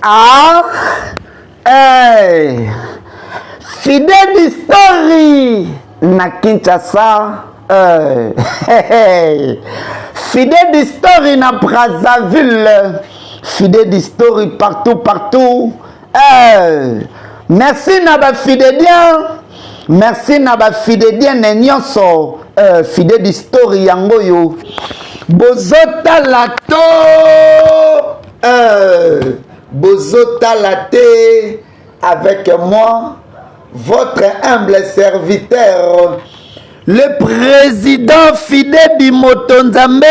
Ah, hey. Fidèle Story na Kinshasa. Hey. Hey. Fidèle Story na Brazzaville. Fidèle Story partout partout. Hey. Merci na ba fidéliens. Merci na ba fidéliens nyonso. Fidèle Story yango yo. Bozotala to bozotala te avec moi votre humble serviteur le président Fidèle Bimoto Nzambe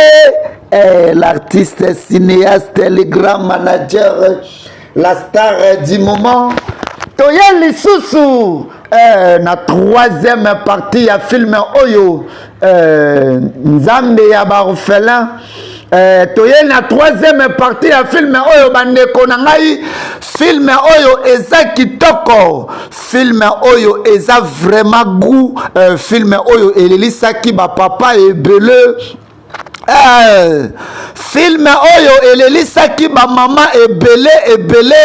eh, l'artiste cinéaste le grand manager la star du moment toye lisusu eh, na troisième partie ya film oyo eh, nzambe ya baorphelin eh, toye na troisième partie ya film oyo bandeko na ngai film oyo eza kitoko film oyo eza vraiment goût eh, film oyo elelisaki bapapa ebele Eh, film oyo elelisaki bamama ebele ebele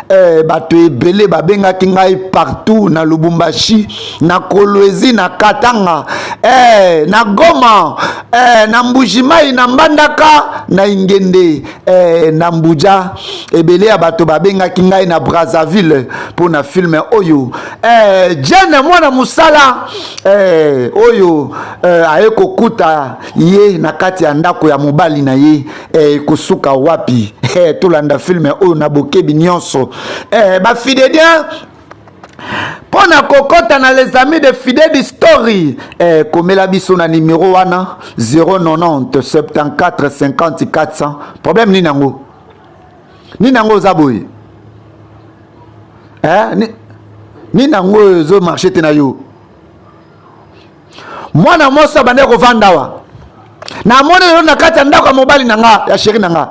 eh, bato ebele babengaki ngai partout na lubumbashi na kolwezi na katanga eh, na goma eh, na mbujimai na mbandaka na ingende eh, na mbuja ebele ya bato babengaki ngai na brazzaville mpo na film oyo eh, jene mwana mosala eh, oyo eh, aye kokuta ye na kati ya ndako ya mobali na ye eh, kosuka wapi eh, tolanda filme oyo na bokebi nyonso eh, bafidedien mpo na kokɔta na les amis de fidèle story eh, komela biso na nimero wana 090 74 50 400 problème nini yango nini yango oza boye eh, nini yango oyo ezomarche te na yo mwana mwasi abandaki kovanda awa namoni lelo na kati ya ndako ya mobali na nga ya sheri na nga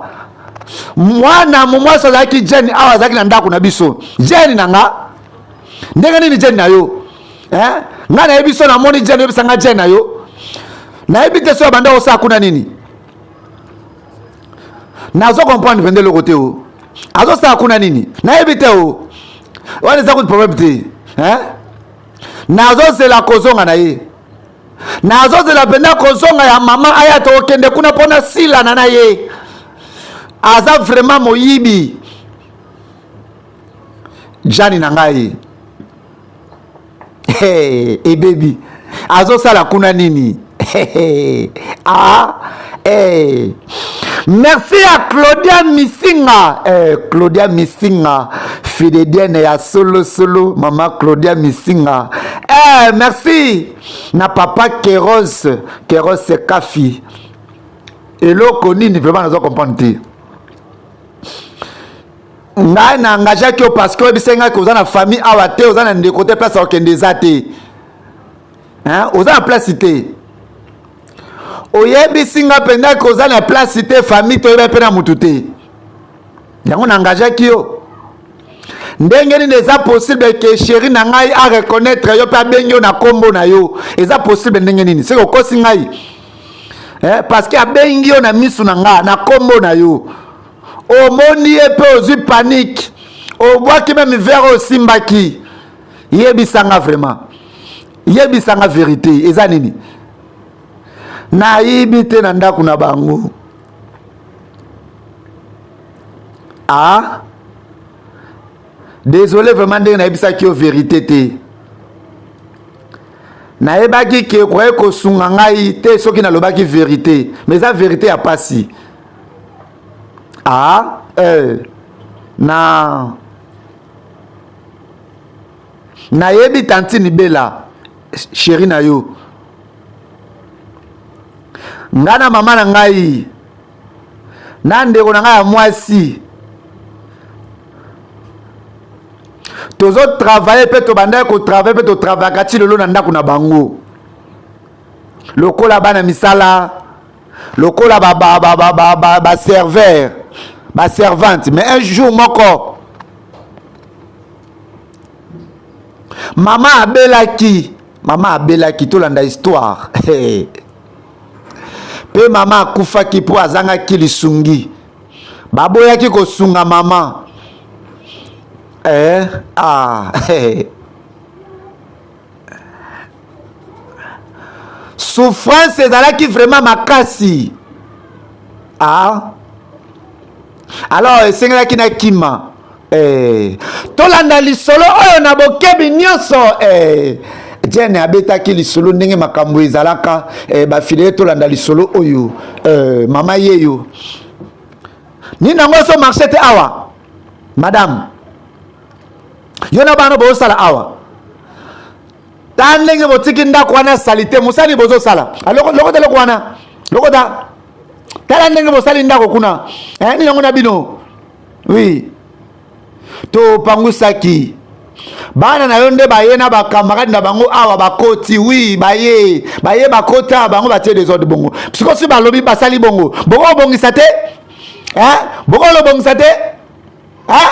mwana mwasi azalaki jene awa azalaki na ndako na biso jene na nga ndenge nini jene na yo eh? nga nayebi so namoni jene oyebisa nga jene na yo nayebi te so abanda kosala kuna nini nazo comprendre mpenza eloko te o azosala kuna nini nayebi te o wana eza kutu problème te eh? Nazozela kozonga na ye, nazozela mpenza kozonga ya mama aya, tokokende kuna mpo nasilana na ye. Aza vraiment moyibi jani na ngai. Hey, ebebi azosala kuna nini? Hey, ah, hey. Merci à Claudia Misinga eh, Claudia Misinga fidedienne ya solo solo mama Claudia Misinga eh, merci na papa Keros Keros Kafi eloko nini vraiment nazo comprendre te ngai na engageaki yo parce que oyebisaki ngai ke oza na famille awa te oza na ndeko te place okende eza te hein? Oza na place te oyebisi nga mpenza ke oza na place te famille toyeba mpe na mutu te yango na engageaki yo ndenge nini eza possible ke sheri na ngai a reconnaître yo mpe abengi yo na nkombo na yo eza possible ndenge nini seke okosi ngai eh, parce que abengi yo na misu na nga na nkombo na yo omoni ye mpe ozwi panique obwaki meme verre osimbaki yebisa nga vraiment yebisa nga verité eza nini nayibi te na ndako na bango ah désolé vraiment ndenge nayebisaki yo verité te nayebaki ke okoki kosunga ngai te soki nalobaki verité mais eza verité ya pasi ah eh, na nayebi tantine Bella chéri na yo ngai na mama na ngai na ndeko na ngai ya mwasi tozotravaille mpe tobandaki kotravaille mpe totravayaka ti lelo na ndako na bango lokola bana misala lokola baserveur baservante mais un jour moko mama abelaki mama abelaki tolanda histoire mpe mama akufaki mpo azangaki lisungi baboyaki kosunga mama. Eh, ah, eh. Souffrance ezalaki vraiment makasi. Ah. Alors esengelaki nakima. Eh. Tolanda lisolo oyo na bokebi nyonso. Eh. Jane abetaki lisolo ndenge makambo ezalaka. Eh, bafidele tolanda lisolo oyo. Eh, mama yeyo. Nini yango ezo marche te awa? Madame. Yo na bana bozosala awa. Ta ndenge botiki ndako wana salite, mosali bozosala. Lokota eloko wana. Lokota. Tala ndenge bosali ndako kuna. Eh, nini yango na bino? Oui. Topangusaki. Bana na yo nde baye na bakamarade na bango awa bakoti. Oui, baye. Baye bakoti awa bango batie desordre bongo. Sikoyo balobi basali bongo. Bongo obongisa te? Eh? Bongo olobongisa te? Eh?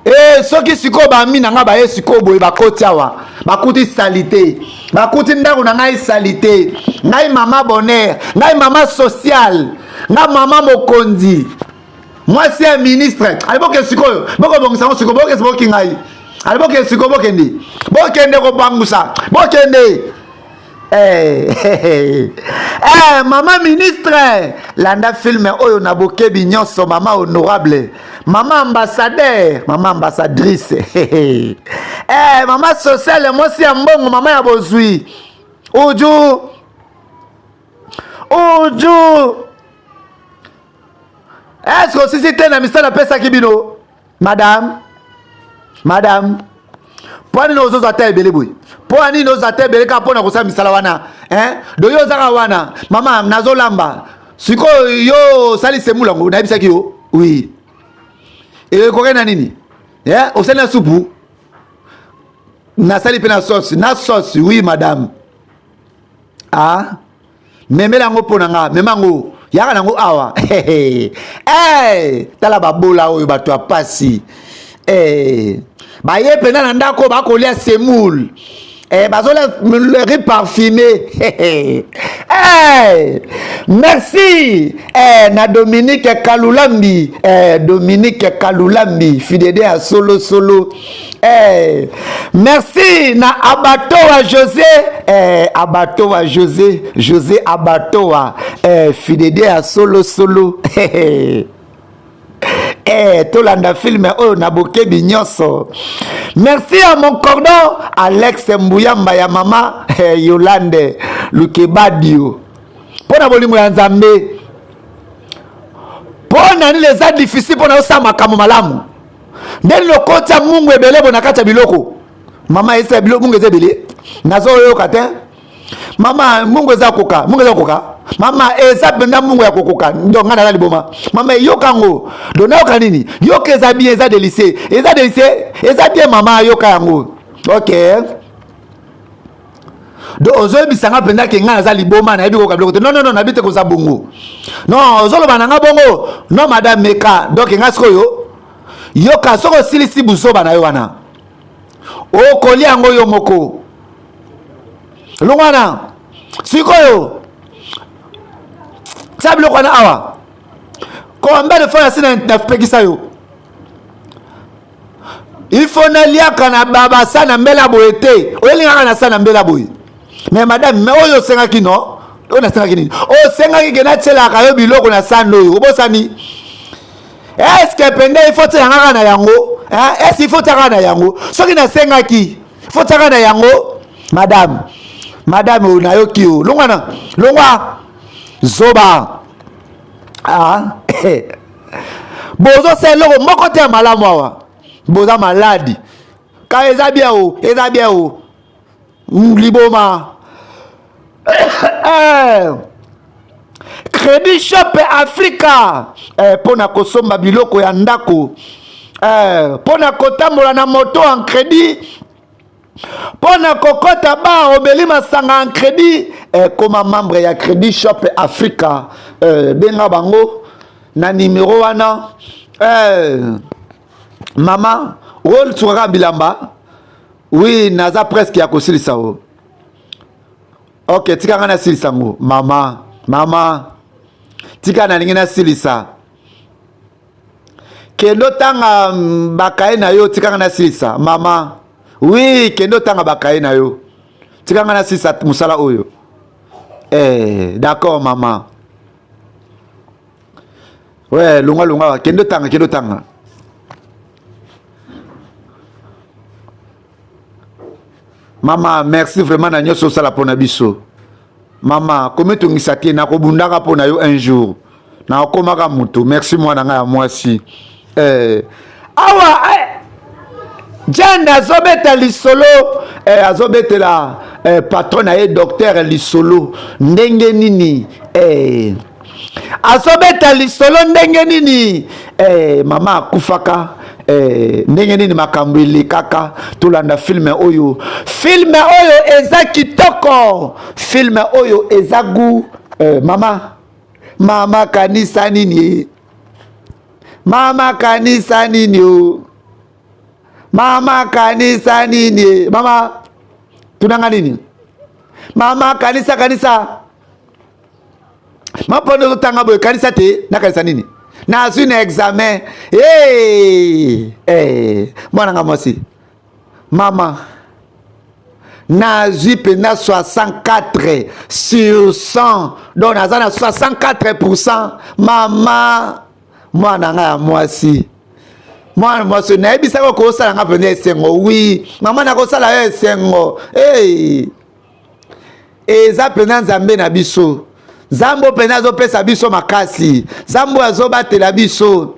Eh, soki sikoyo bami na ngai baye sikoyo boye bakoti awa bakuti salite, bakuti ndako na ngai salite, ngai mama bonheur, ngai mama sociale, ngai mama mokonzi, mwasi ya ministre. Ale bokende sikoyo, bokobongisa yango sikoyo, bokende boki ngai. Ale bokende sikoyo, bokende bokende kopangusa, bokende. Eh, eh, eh, mama ministre, landa film oyo na bokebi nyonso. Mama honorable, mama ambassadeur, mama ambassadrice, eh, mama sociale, mwasi ya mbongo, mama ya bozwi. Uju uju, eske osisi te na misala apesaki bino? Madame, madame, mpo nini ozozwa ata ebele boye? Mpo nini ozwa ata ebele kaka mpo na kosala misala wana? Hein? Do yo ozaka wana, mama nazolamba. Sikoyo yo osali semula yango nayebisaki yo. Oui. Ekoki na nini? Eh, osali na supu? Nasali mpe na sauce, na sauce. Oui madame. Ah? Memela yango mpo na nga, mema yango, yaka nango awa. Hey, tala babola oyo, bato ya pasi. Hey, baye mpenza na ndako bakolia semoule. Eh, bazolia riz parfumé. Hey, merci eh, na Dominique Kalulambi. Eh, Dominique Kalulambi fidèle ya solo solo. Eh, merci na Abatoa José. Eh, Abatoa José, José Abatoa. Eh, fidèle ya solo solo. Eh, tolanda film oyo na bokebi nyonso. Merci à mon cordon Alex Mbuyamba ya mama eh, Yolande Lukebadio mpo na bolingo ya Nzambe. Mpo na nini eza difficile mpo na osala makambo malamu? Nde nini okotia mungu ebele bo na kati ya biloko? Mama esa biloko mungu eza ebele, nazoyoka te. Mama mungu eza koka, mungu eza koka. Mama eza mpenza mungu ya kokoka. Donc ngai naza liboma. Mama yoka yango. Donc nayoka nini? Yoka eza bien, eza delicie, eza delicie, eza bien mama, yoka yango. Ok. Donc ozoyebisa nga mpenza ke ngai naza liboma, nayebi koyoka biloko te. Non, non, non, nayebi te koza bongo. Non, ozoloba na nga bongo. Non madame, meka. Donc ngai sikoyo yoka, soki osilisi buzoba na yo wana okolia yango yo moko. Longwana sikoyo tia biloko wana awa. Combien de fois nasi napekisa yo? Il faut naliaka na babasa na mbela boye te. Oyelingaka na sa na mbela boye. Mais madame, mais oyo osengaki no? Oyo nasengaki nini? Osengaki ke natielaka yo biloko na sando oyo. Obosani? Est-ce que pende il faut tiela kaka na yango? Hein? Est-ce qu'il faut tiaka na yango? Soki nasengaki, faut tiaka na yango? Madame, madame oyo nayoki yo. Longwa na, longwa. Zoba. Ah. Bozosala eloko moko te ya malamu awa. Boza maladi. Ka eza bien o, eza bien o. Liboma. Credit Shop Africa mpo na kosomba biloko ya ndako, mpo na kotambola na moto en crédit, mpo na kokota bar obeli masanga en crédit. Koma membre ya Credit Shop Africa. Benga bango na numero wana. Mama role sukaka bilamba. Oui, naza presque ya kosilisa o. Ok, tika nga nasilisa ngo. Mama, mama, tika nalingi nasilisa. Kende otanga bakaye na yo, tikanga nasilisa mama. Oui, kende otanga bakaye na yo, tikanga nasilisa mosala oyo. Eh, d'accord mama. Ouais, longwa longwa, kende otanga, kende otanga. Mama, merci vraiment na nyonso osala mpo na biso. Mama, komitungisa te, nakobundaka mpo na yo un jour. Nakomaka motu. Merci mwana ngai ya mwasi. Eh, awa eh, Jane azobeta lisolo eh, azobetela eh, patron na ye docteur lisolo ndenge nini eh, azobeta lisolo ndenge nini eh, mama akufaka eh, ndenge nini makambo elekaka. Tolanda filme oyo, filme oyo eza kitoko, filme oyo eza gu eh, mama mama kanisa nini, mama kanisa nini o mama kanisa nini, mama tunanga nini, mama kanisa kanisa mapona ozotanga boye kanisa te, nakanisa nini, nazwi na examen hey, hey. Mwana nga mwasi mama nazwi mpenza 64 sur 100, donc naza na 64%. Mama mwana nga ya mwasi, mwana mwasi nayebisaka okosala nga mpenza esengo. Wi mama, nakosala yo esengo. Hey. Eza mpenza Nzambe na biso, Nzambe mpenza azopesa biso makasi, Nzambe azobatela biso.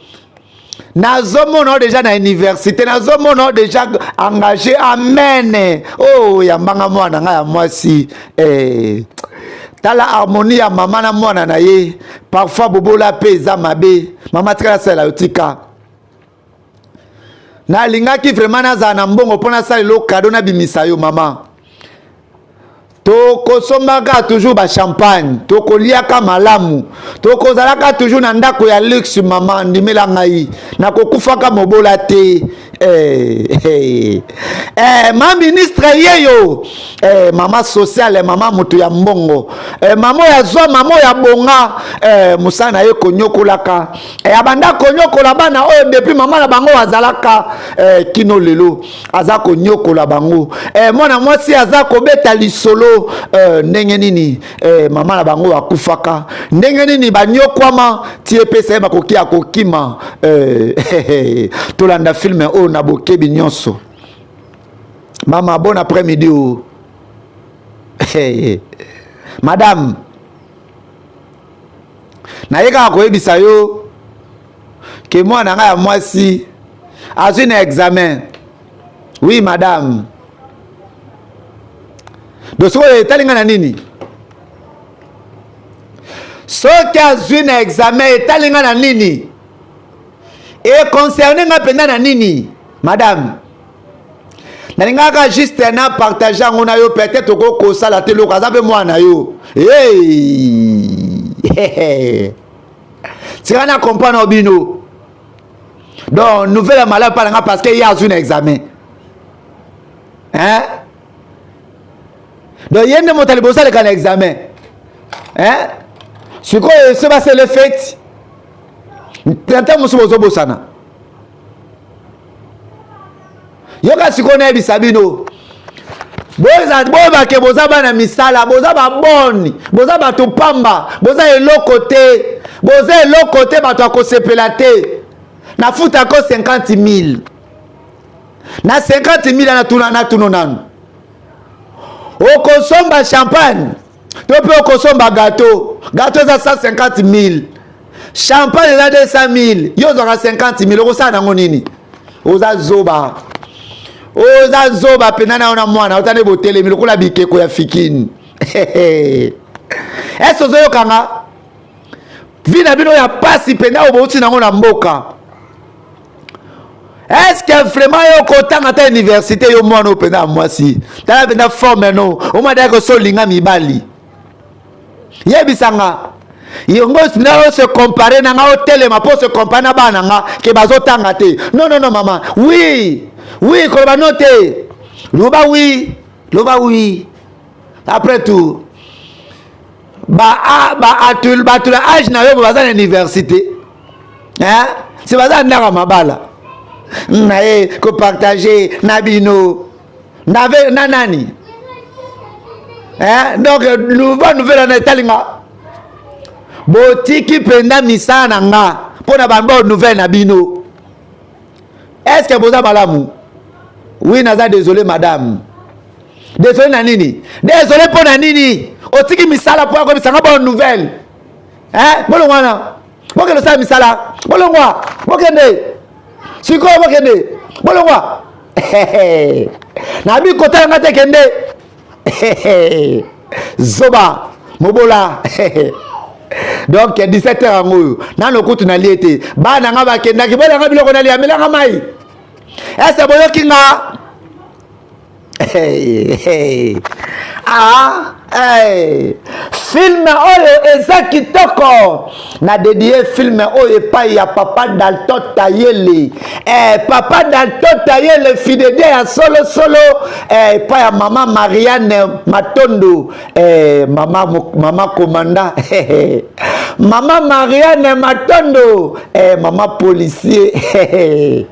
Nazomona o deja na université, nazomona o deja engagé. Amen. Oh, yambanga mwana ngai ya mwasi eh. Tala harmonie ya mama na mwana na ye. Parfois bobola mpe eza mabe. Mama, tika nasalela yo, tika. Nalingaki vraiment nazala na mbongo mpo nasalela yo kado, nabimisa yo mama. Tokosombaka toujours bachampagne, tokoliaka malamu, tokozalaka toujours na ndako ya luxe. Mama, ndimela ngai, nakokufaka mobola te. Eh, eh, eh, ma ministre yeyo eh, mama sociale, mama moto ya mbongo eh, mama oyo azwa, mama oyo abonga eh, mosala na ye konyokolaka eh, abanda konyokola bana oyo depuis mama na bango azalaka eh, kino lelo aza konyokola bango. Eh, mwana mwasi aza kobeta lisolo eh, ndenge nini eh, mama na bango akufaka, ndenge nini banyokwama ti epesa ye makoki ya kokima. Eh, tolanda filme oyo na bokebi nyonso. Mama, bon après midi o. Madame, naye kaka koyebisa yo ke mwana ngai ya mwasi azwi na examen. Oui madame, donc sikoyo etali ngai na nini? Soki azwi na examen, etali ngai na nini? Econcerne ngai mpenza na nini? Madame, nalingaka juste na partage yango na yo. Peut-être okoki kosala te eloko, aza mpe mwana na yo. Hey! Tika na comprendre bino. Donc nouvelle ya malamu mpa na nga parce que ye azwi na examen, hein? Donc ye nde moto ya liboso aleka na examen, hein? Sikoyo so basele feti na ntango mosusu bozobosana. Yoka sikoyo nayebisa bino, boyebake boza bana misala, boza baboni, boza bato pamba, boza eloko te, boza eloko te, bato akosepela te. Nafutako 50 000 na 50 000 natuna natuno nanu, okosomba champagne to mpe okosomba gâteau? Gâteau eza 150 000, champagne eza 200 000. Yo ozwaka 50 000, okosala nango nini? Oza zoba, oza zoba mpenza na yo na mwana ota nde botelemi lokola bikeko ya fikini. Ese ozoyokanga vi na bino ya pasi mpenza oyo bouti nango na mboka? Est-ce vraiment yo kotanga ata université, yo mwana oyo mpenza ya mwasi? Tala mpenza forme no omadaki osolinga mibali. Yebisanga yango na ose compare na nga, otelema mpo ose compare na bana na nga ke bazotanga te. Non, non, non mama, oui, oui, koloba no te, loba oui, loba oui. Après tout bato na age na yo baza na université, hein? Se baza ndaka mabala naye kopartage na bino nave na nani eh? Donc bonne nouvelle wana etali nga, botiki mpenza misala na nga mpo na ba bonne nouvelle na bino. Est ce que boza malamu? Oui, naza désolé madame. Désolé na nini? Désolé mpo na nini otiki misala mpo akobisanga bonne nouvelle, eh? Bolongwa wana, bokende osala misala. Bolongwa, bokende sikoyo, bokende, bolongwa. Nabi kotala nga te, kende zoba mobola. Donc 17 heures yango oyo, nano kutu nalie te. Bana nga bakendaki, bolanga biloko nalia, melanga mai. Ese boyoki nga? Ah, hey. Film oyo eza kitoko. Na dédie film oyo epai ya papa Dalton Tayele, eh, papa Dalton Tayele, fidèle ya solo solo, eh, epai ya mama Marianne Matondo, eh, mama, mama komanda, mama Marianne Matondo, eh, mama policier, eh,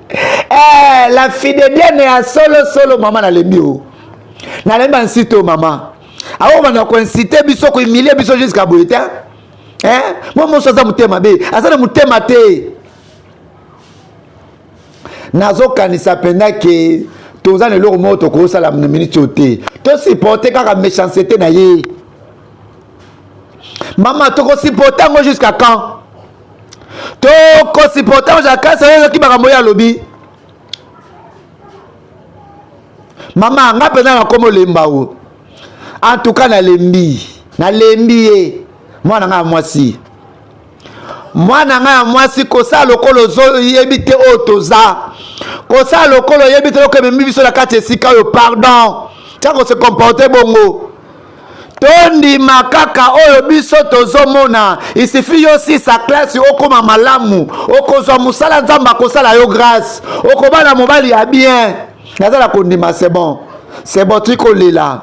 la fidèle ya solo solo. Mama, nalembi o, nalembi ansite o. Mama akobanda koinciter biso, kohumilie biso jusqu'à boye te, eh? Mo moso aza motema mabe, aza na motema te. Nazokanisa mpenza ke toza na eloko moko tokosala na miniti oyo te. Tosupporte kaka méchanceté na ye. Mama, tokosupporte yango jusqu'à quand? Tokosupporte yango jusqu'à quand? Oyoki makambo oyo alobi? Mama, nga mpenza nakoma olemba o. En tout cas nalembi, nalembi ye. Mwana nga ya mwasi, mwana ngai ya mwasi, kosala lokola ozoyebi te oyo toza kosala, lokola oyebi te eloko ememi biso na kati esika oyo. Pardon, tia kose comporter bongo. Tondima kaka oyo biso tozomona. Isifi yo sisa classe, okóma malamu, okozwa mosala, Nzambe akosala yo grâce, okobala mobali ya bien. Naza na kondima. C'est bon, c'est bon, tiki kolela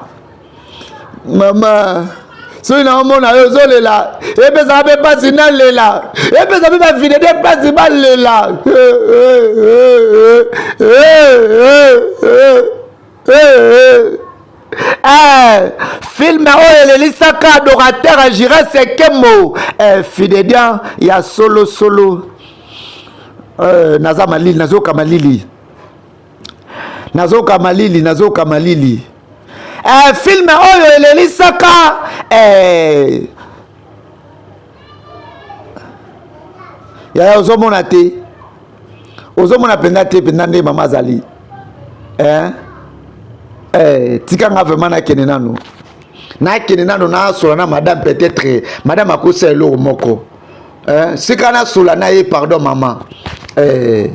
mama. Soki naomona yo ozolela, epesaka mpe mpasi nalela, epesa mpe bafide te mpasi balela. Eh, film oyo elelisaka adorateur ya Jires Ekembo, eh, fidedian ya solo solo. Eh, naza malili, nazoyoka malili, nazoyoka malili, nazoyoka malili. Eh, film oyo elelisaka, eh, yaya, ozomona te, ozomona mpenza te mpenza nde mama azali, eh? Eh, tika nga vraiment nakende nanu, nakende nanu nasola na madame. Peut-être madame akosala eloko moko, eh? Sika nasola na ye. Pardon mama, eh,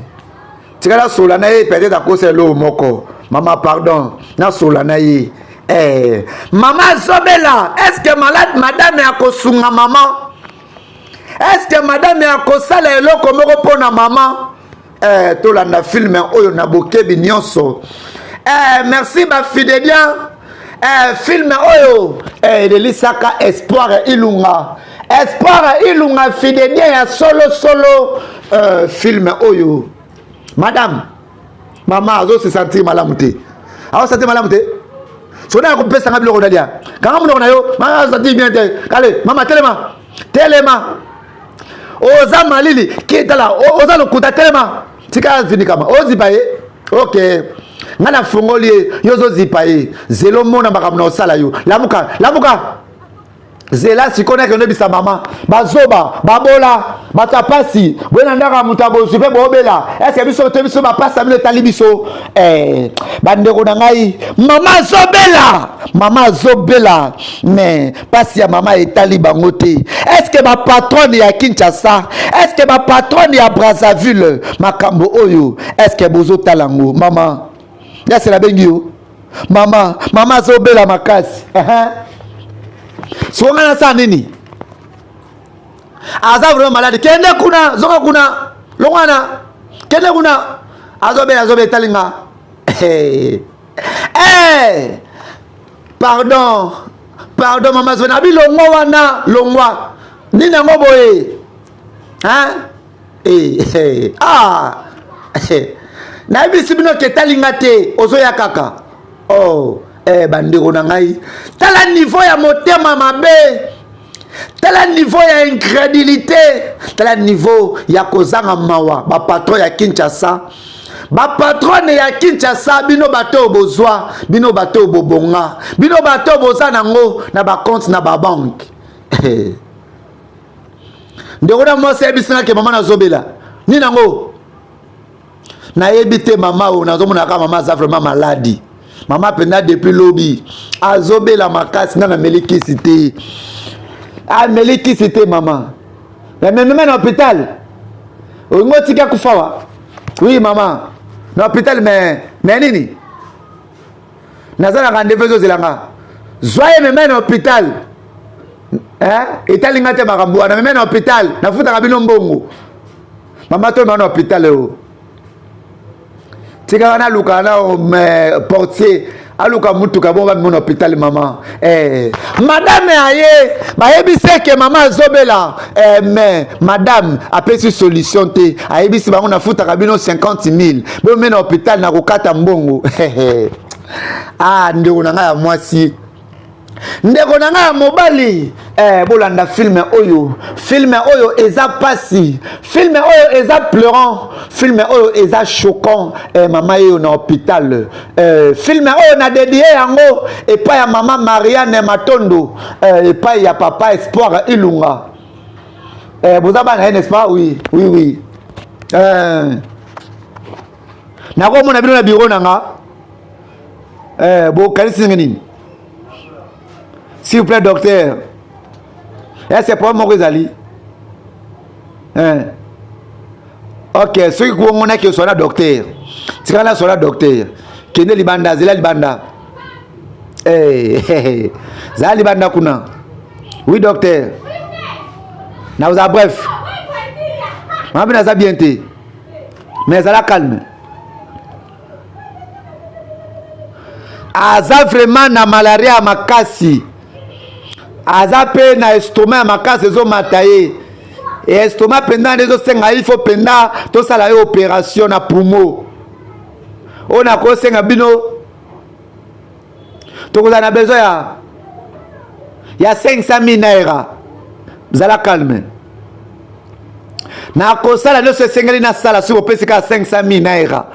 tika nasola na ye, peut-être akosala eloko moko. Mama pardon, nasola na ye. Eh, mama azobela. Est ce que malade madame akosunga mama? Est ce que madame akosala eloko moko mpona mama? Eh, tolanda film oyo na bokebi nyonso. Eh, merci bafidélien. Eh, film oyo, eh, elelisaka Espoir Ilunga, Espoir Ilunga, fidélien ya solo solo. Eh, film oyo, madame, mama azose sentir malamu te, azosentir malamu te. Soki akopesanga biloko nalia, kanga monoko na yo. Mama azosentir bien te. Kale mama, telema, telema. Oza malili, kitala, oza lokuta. Telema, tika azinikama, ozipa ye. Ok, ngai nafungoli ye, yo ozozipa ye. Zela omona makambo na osala yo. Lamuka, lamuka, zela sikoyo nakende oyebisa mama. Bazoba, babola, bato ya pasi boye na ndako ya moto ya bozwi mpe boobela. Eske biso to biso bapasi na bino etali biso? Eh, bandeko na ngai, mama azobela, mama azobela, mais pasi ya mama etali bango te. Est-ce bapatronne ya Kinshasa, est-ce bapatronne ya Brazzaville, makambo oyo est-ce bozotala yango? Mama yase, nabengi yo mama. Mama azobela makasi. Soko ngai nasala nini? Aza vraiment malade. Kende kuna, zonga kuna, longwana, kende kuna. Azobela, azobela, etali nga? Hey. Hey. Pardon, pardon mama azobela. Nabi longwa wana, longwa. Nini yango boye, hein? Eh, eh, ah eh. Nayebisi bino ke etali nga te, ozoya kaka. Oh, eh, bandeko na ngai, tala niveau ya motema mabe, tala niveau ya incrédulité, tala niveau ya kozanga mawa. Bapatron ya Kinshasa, bapatrone ya Kinshasa, bino bato oyo bozwa, bino bato oyo bobonga, bino bato oyo boza nango na bacompte na babanke. Ndeko na mwasi ayebisi nga ke mama nazobela nini yango, nayebi te. Mama oyo nazomona kaka mama aza vraiment maladi. Mama mpenza depuis lobi azobela makasi, nga nameli kisi te, ameli kisi te. Mama namemema na hôpital, olingi otika kufa wa? Oui mama, na hôpital. Mais nini, naza na rendez-vous, ezozela nga. Zwa ye, mema na hôpital. Etali nga te makambo wana. Mema na hôpital, nafutaka bino mbongo. Mama, to mema na hôpital oyo. Tikaka naluka na portier aluka mutuka bongo bamema na hôpital mama. Madame aye, bayebisi eke mama azobela. Mais madame apesi solution te. Ayebisi bango: nafutaka bino 50 000, bomeme na hôpital, na kokata mbongo. Ah, ndeko na ngai ya mwasi, ndeko na ngai ya mobali, bolanda film oyo. Film oyo eza pasi, film oyo eza pleurant, film oyo eza choquant. Mama yeyo na hôpital. Film oyo na dédie yango epai ya mama Marianne Matondo, epai ya papa Espoir Ilunga. Boza bana ye, n'est-ce pas? Oui. Nakomona bino na bureau na nga. Bokanisi ndenge nini? S'il vous plaît, docteur, est-ce problème moko ezali? Ok, soki kongonaki osola docteur, tikala sola docteur. Kende libanda, zela libanda. Hey, zala libanda kuna. Oui docteur, nakozala bref. Mama mpe naza bien te, mais ezala calme. Aza vraiment na malaria ya makasi, aza mpe na estomac ya makasi ezomata ye. Estomac mpenza nde ezosenga, il faut mpenza tosala ye opération na poumon. Oyo nakosenga bino, tokozala na besoin ya 500 000 naira. Zala calme, nakosala nyonso esengeli nasala soki opesi kaka 500 000 naira.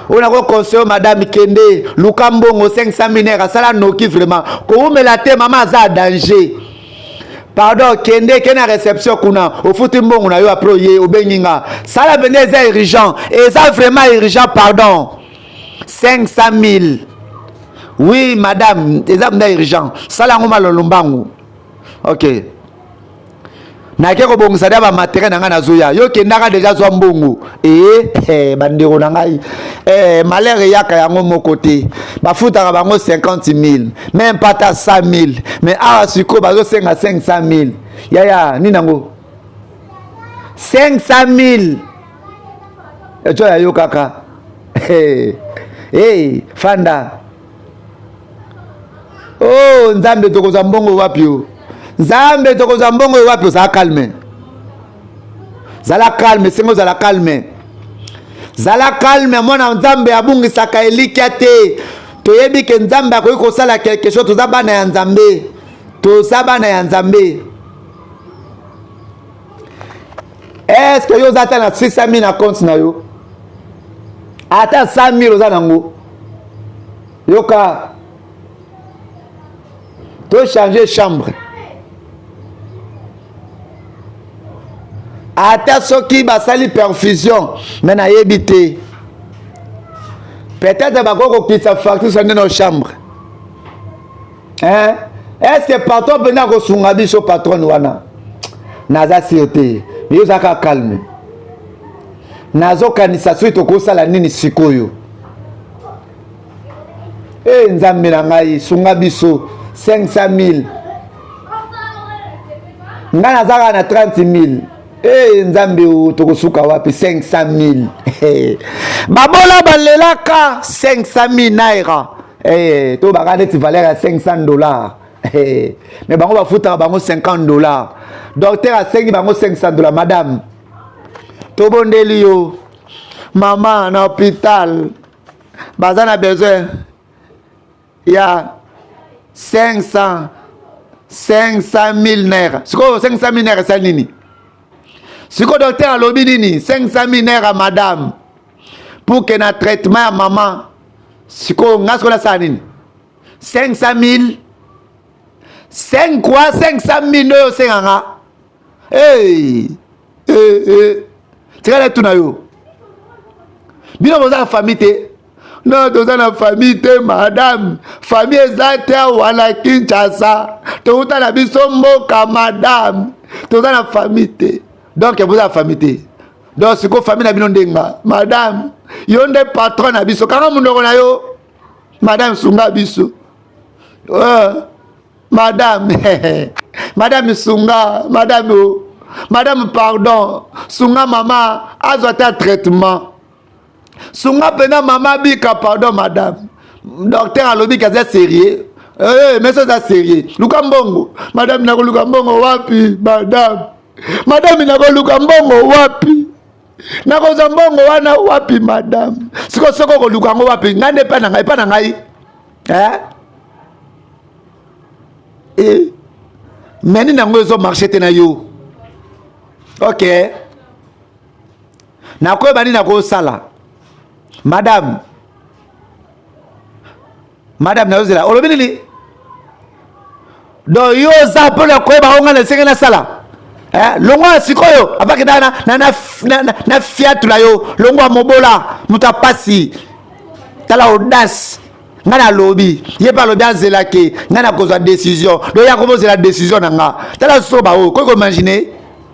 Oyo nakoconseille, madame, kende luka mbongo 500 000 naira, asala noki vraiment, kowumela te. Mama aza danger. Pardon, kende, kende na réception kuna, ofuti mbongo na yo, après oye obengi nga. Sala mpenza, eza urgent, eza vraiment urgent. Pardon, 500 000. Oui madame, eza mpenza urgent, sala yango malolo mbangu. Ok, nake kobongisa dia bamateriel na ngai, nazoya. Yo kendaka deja, zwa mbongo. Ee, bandeko na ngai, malheur eyaka yango moko te. Bafutaka bango 50 000, même pas ta 100 000, mais awa sikoyo bazosenga 500 000. Yaya, nini yango 500 000? Eco ya yo kaka. Hey, fanda. Oh Nzambe, tokozwa mbongo wapi? O Nzambe, tokozwa mbongo wapi? Ozala calme, zala calme, esengi ozala calme, zala calme. Mwana Nzambe abungisaka elikya te. Toyebi ke Nzambe akoki kosala quelque chose. Toza bana ya Nzambe, toza bana ya Nzambe. Est ce que yo oza ata na 600 000 na compte na yo? Ata 100 000 oza nango? Yoka, tochange chambre, ata soki basali perfusion, me nayebi te, peut-être bakoki kokitisa facture so nde na chambre, hein? Est ce que patron mpenza akosunga biso? Patron wana naza sûr te, mais yo ozalaka calme. Nazokanisa soki tokosala nini sikoyo. E Nzambe na ngai, sunga biso. 500 000, ngai naza kaka na 30 000. E Nzambe o, tokosuka wapi? 500 000, babola balelaka 500 000 naira. To baka neti valeur ya 500 dollars, mais bango bafutaka bango 50 dollars. Docteur asengi bango 500 dollars. Madame. Tobondeli yo mama na hôpital baza na besoin ya 500 500 000 naira. Sikoyo 500 000 naira esali nini? Sikoyo docteur alobi nini? 500 000 naira madame pour que na traitement ya mama. Sikoyo nga sikoyo nasala nini? 500 000 5 quoi? 500 000 nde oyo osenga nga? Hey, hey, hey. Tika natuna yo, bino boza na famille te? Non, toza na famille te madame, famille eza te awa na Kinshasa, touta na biso mboka madame, toza na famille te. Donc boza na famille te, donc sikoyo famille na bino ndenga madame, yo nde patron na biso, kanga monoko na yo madame, sunga biso. Madame, madame sunga, madame, oh. Madame pardon, sunga mama azwa ta traitement, sunga mpena mama bika, pardon madame. Docteur alobi kaza sérieux. Eh, mais ça sérieux, luka mbongo madame. Nakoluka mbongo wapi madame? Madame, nakoluka mbongo wapi? Nakozwa mbongo wana wapi madame? Siko soki okoluka yango wapi? Ngai nde epai na ngai, epai na ngai, eh? Eh. Mais nini yango ezomarche te na yo? Ok, nakoyeba nini nakosala madame. Madame, nazozela olobi nini. Donc yo oza mpona koyeba oyo ngai nasenge nasala, eh? Longwa sikoyo avaki na, na, na, na, na, na fiatula yo, longwa mobola, moto apasi. Tala audace. Ngai nalobi, ye mpe alobi azelaki ngai nakozwa décision. Donc ya komozela décision na nga. Tala soba oyo, koki koimagine,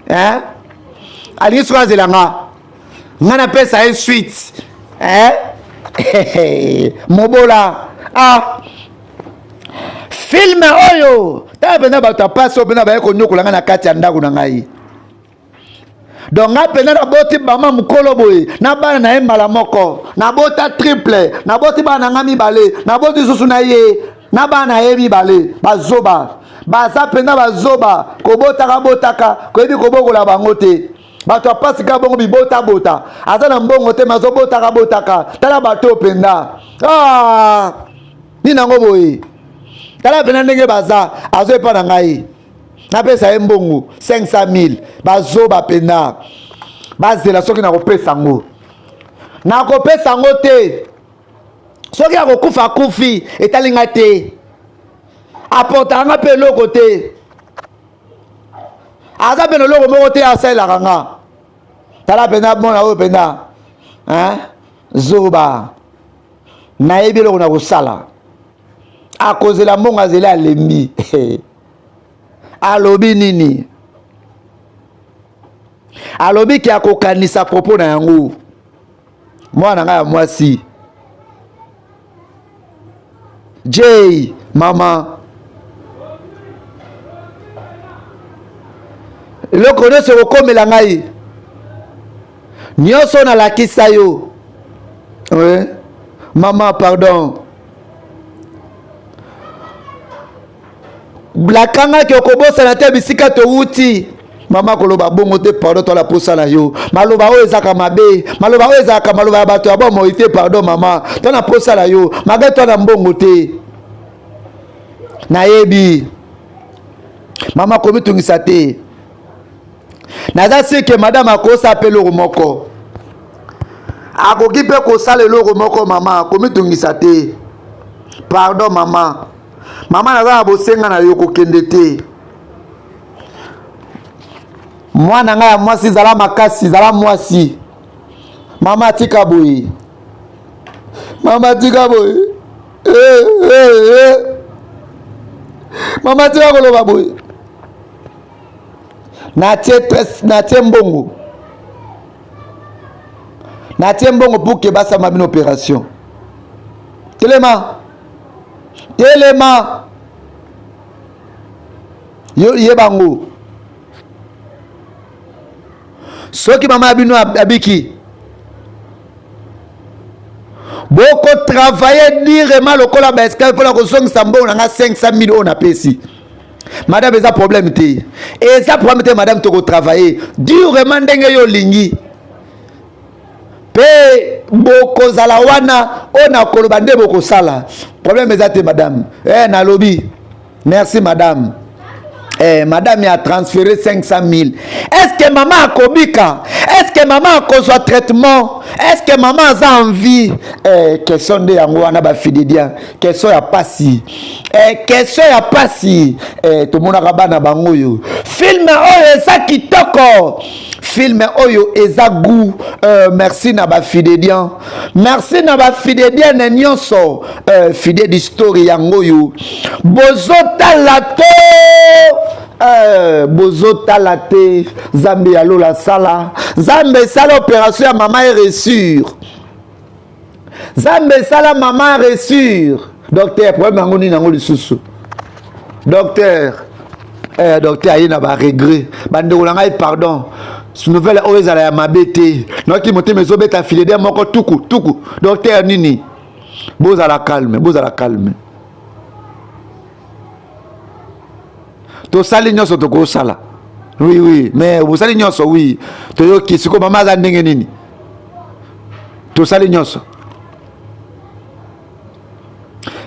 eh? Alingi soki azela nga, ngai napesa ye suite, eh? Mobola. Ah, film oyo, tala mpenza bato ya pasi oyo mpenza baye konyokola ngai na kati ya ndako na ngai. Donc ngai mpenza naboti mama mokolo boye na bana na ye mbala moko, nabota triple, naboti bana na ngai mibale, naboti susu na ye na bana na ye mibale. Bazoba, baza mpenza bazoba, kobotaka botaka, koyebi kobokola bango te. Bato ya pasi kaka bongo, bibotabota, aza na mbongo te, mazobotaka botaka. Tala bato oyo mpenza, ah, nini yango boye? Tala mpenza ndenge baza, azo epa na ngai, napesa ye mbongo 500 000. Bazoba mpenza, bazela soki nakopesa yango, nakopesa yango te. Soki akokufa akufi, etali ngai te, aportaka nga mpe eloko te, aza mpe na eloko moko te asalelaka nga. Tala mpenza mona oyo mpenza, zoba. Nayebi eloko na kosala. Akozela mbongo, azeli, alembi. Alobi nini? Alobi ke akokanisa propos na yango. Mwana ngai ya mwasi J, mama, eloko nyonso ekokomela ngai, nyonso nalakisa yo, oui. Mama pardon, lakangaki okobosana te bisika towuti. Mama, koloba bongo te pardon, toala posa na yo. Maloba oyo ezalaka mabe, maloba oyo ezalaka maloba ya bato ya bomoi te. Pardon mama, to na posa na yo mabe, to na mbongo te. Nayebi mama, komitungisa te. Naza seke madame akosala mpe eloko moko, akoki mpe kosala eloko moko. Mama, komitungisa te pardon mama. Mama, naza na bosenga na yo, kokende te. Mwana ngai ya mwasi, zala makasi, zala mwasi. Mama, tika boye, mama, tika boye, eh, eh, eh. Mama, tika koloba boye. Natie mbongo, natie mbongo pour ke basamba bino opération. Telema, telema yo, yebango soki mama ya bino abiki, bokotravaille durement lokola baesclave mpona kozongisa mbongo na nga 500 000 oyo napesi madame. Eza problème te, eza problème te madame, tokotravaille durement ndenge yo olingi. Mpe bokozala wana, oyo nakoloba nde bokosala. Problème eza te, madame. Eh, nalobi merci, madame. Eh, madame a transféré 500 000. Est-ce que maman akobika? Est-ce que maman akozwa traitement? Est-ce que maman aza en vie? Eh, question nde yango wana, bafidédien. Question ya pasi. Eh, question ya pasi. Eh, tomonaka bana bango oyo. Film oyo eza kitoko. Film oyo eza goût. Merci na bafidédien. Merci na bafidédienne nyonso. Fidé d'history yango oyo. Bozotala to bozotala te. Nzambe ya lola sala, Nzambe esala opération ya mama eréussir. Nzambe esala mama réussir. Docteur, problème yango nini yango lisusu, docteur? Docteur aye na baregret. Bandeko na ngai, pardon, nouvelle oyo ezala ya mabe te. Noki motema ezobeta filede moko tuku tuku. Docteur, nini? Bozala calme, bozala calme. Tosali nyonso tokosala. Oui, oui, mais bosali nyonso. Oui, toyoki. Sikoyo mama aza ndenge nini? Tosali nyonso.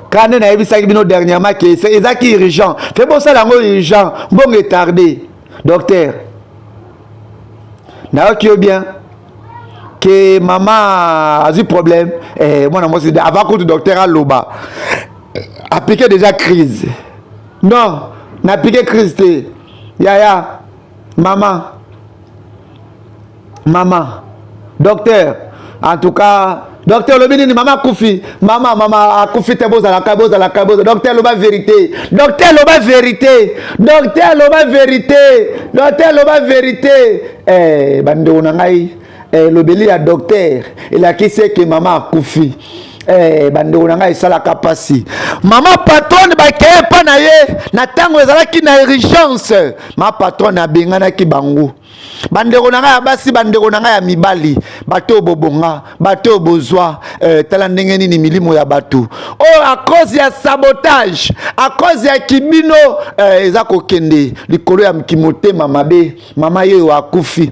Kande nayebisaki bino dernièrement ke ezaki urgent, fe bosala yango urgent. Mbongo etarde. Docteur, nayoki yo bien ke mama azwi problème. Eh, mwana mwasi, avant kutu docteur aloba, apike déjà crise. Non, napike crise te, yaya. Mama, mama, docteur, en tout cas, docteur olobi nini? Mama akufi? Mama, mama akufi te. Bozalaka, bozalaka, bozala. Docteur, loba vérité. Docteur, loba vérité. Docteur, loba vérité. Docteur, loba vérité. Eh, bandeko na ngai, elobeli ya docteur elakisi eke mama akufi. Eh, bandeko na ngai, esalaka mpasi. Mama patronne, bakeye epa na ye na ntango ezalaki na urgence. Ma patronne abenganaki bango. Bandeko na ngai ya basi, bandeko na ngai ya mibali, bato oyo bobonga, bato oyo bozwa, tala ndenge nini milimo ya bato oyo, à cause ya sabotage, à cause ya kibino, eza kokende likolo ya kimotema mabe. Mama ye oyo akufi.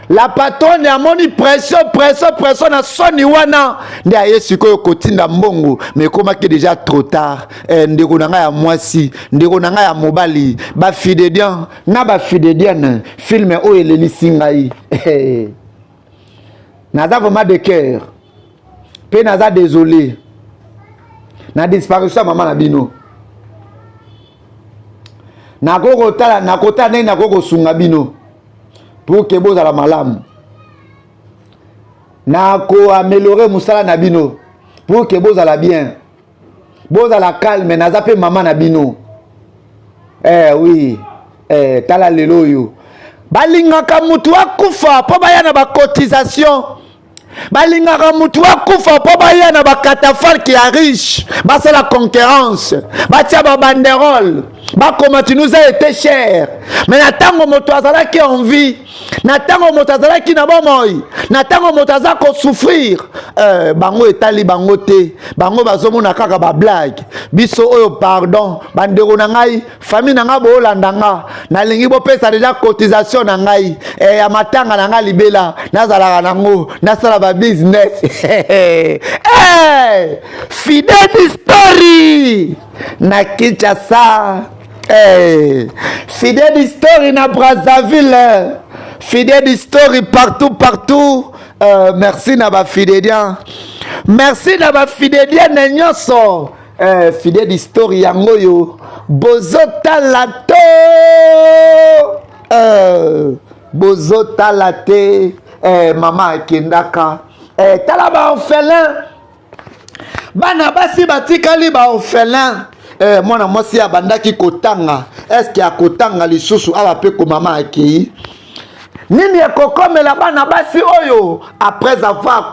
La patronne amoni pression, pression, pression na soni wana nde aye sikoyo kotinda mbongo, mais ekomaki déjà trop tard. Ndeko na ngai ya mwasi, ndeko na ngai ya mobali, bafidédien na bafidédienne, film oyo elelisi ngai. Naza vraiment de cœur mpe naza désolé na disparition ya mama na bino. Nakoki kotala, nakotala ndenge nakoki kosunga bino pour ke bozala malamu. Nakoaméliorer mosala na bino pour ke bozala bien, bozala calme. Naza mpe mama na bino. Eh, oui. Eh, tala lelo oyo balingaka mutu akufa mpo baya na bacotisation. Balingaka mutu akufa mpo baya na bacatafalque ya riche, basala concurrence, batia babanderole, bakoma tu nous a été cher. Mais na ntango moto azalaki en vie, na ntango moto azalaki na bomoi, na ntango moto aza kosouffrir, bango etali bango te. Bango bazomona kaka bablague. Biso oyo, pardon, bandeko na ngai, famille na ngai, boolanda nga, nalingi bopesa deja cotisation na ngai ya matanga na ngai libela. Nazalaka nango, nasala babusiness. Hey, Fidèle Story na Kinshasa, hey, Fidèle Story na Brazzaville, Fidèle Story partout, partout. Merci na bafidédien, merci na bafidédienne nyonso. Fidèle Story yango oyo bozotala to bozotala te. Mama akendaka. Tala baorphelin, bana basi batikali baorphelin. Mwana mwasi abandaki kotanga, eske akotanga lisusu awa? Mpe komama akei, nini ekokomela bana basi oyo après avoir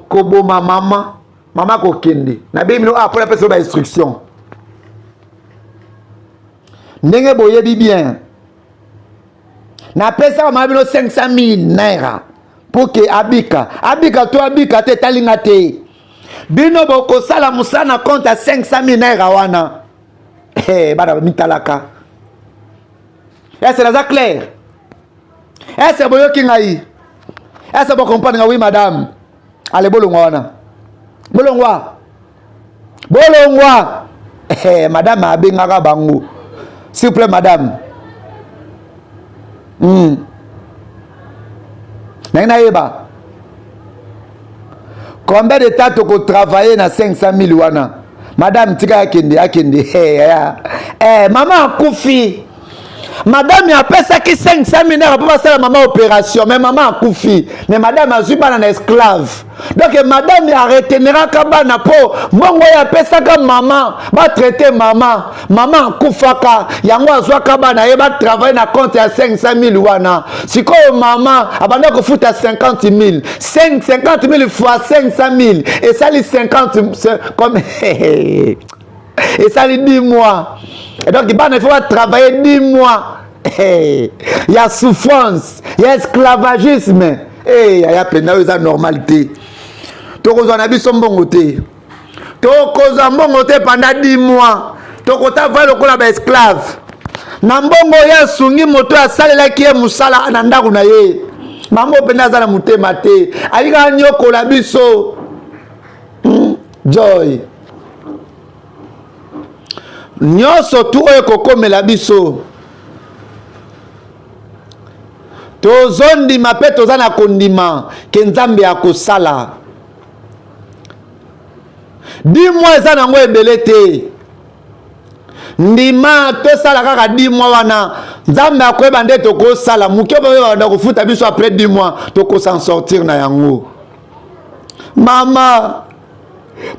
koboma mama? Mama kokende, nabeyi bino awa mpona apesa bainstruction ndenge boyebi bien. Napesaka mama bino 500 000 naira pour ke abika, abika to abika te, etalinga te. Bino bokosala mosala na compte ya 500 000 naira wana. Hey, bana mitalaka, ese naza clair? Ese boyoki ngai? Est-ce que comprendre nga? Oui madame. Ale bolongwa wana. Bolongwa. Bolongwa. Eh, madame abengaka bango. S'il vous plaît madame. Ndenge nayeba combien de temps tokotravaille na 500 000 wana. Madame tika akende akende. Eh, mama akufi. Madame apesaki 500 000 naira mpo basala mama opération, mais mama akufi, mais madame azwi bana na esclave. Donc madame areteneraka bana mpo mbongo oyo apesaka mama batraite mama. Mama akufaka yango, azwaka bana ye batravaille na compte ya 500 000 wana. Sikoyo mama abanda kofuta 50 000. 50 000 fois 500 000 esali 50 comme esali 10 mois. Et donc bana, il faut travailler 10 mois ya souffrance, ya esclavagisme. Hey, aya mpenza oyo eza normal te. Tokozwa na biso mbongo te, tokozwa mbongo te pendant 10 mois. Tokotava lokola baesclave na mbongo oyo asungi moto asalelaki ye mosala na ndako na ye. Mama mpenza aza na motema te, ayikaka nyokola biso. Joy nyonso tu oyo ekokomela biso, tozondima mpe toza na kondima ke Nzambe akosala. 10 mois eza nango ebele te. Ndima tosala kaka 10 mois wana, Nzambe akoyeba nde tokosala moke oyo banda kofuta biso. Après 10 mois tokos'en sortir na yango. Mama,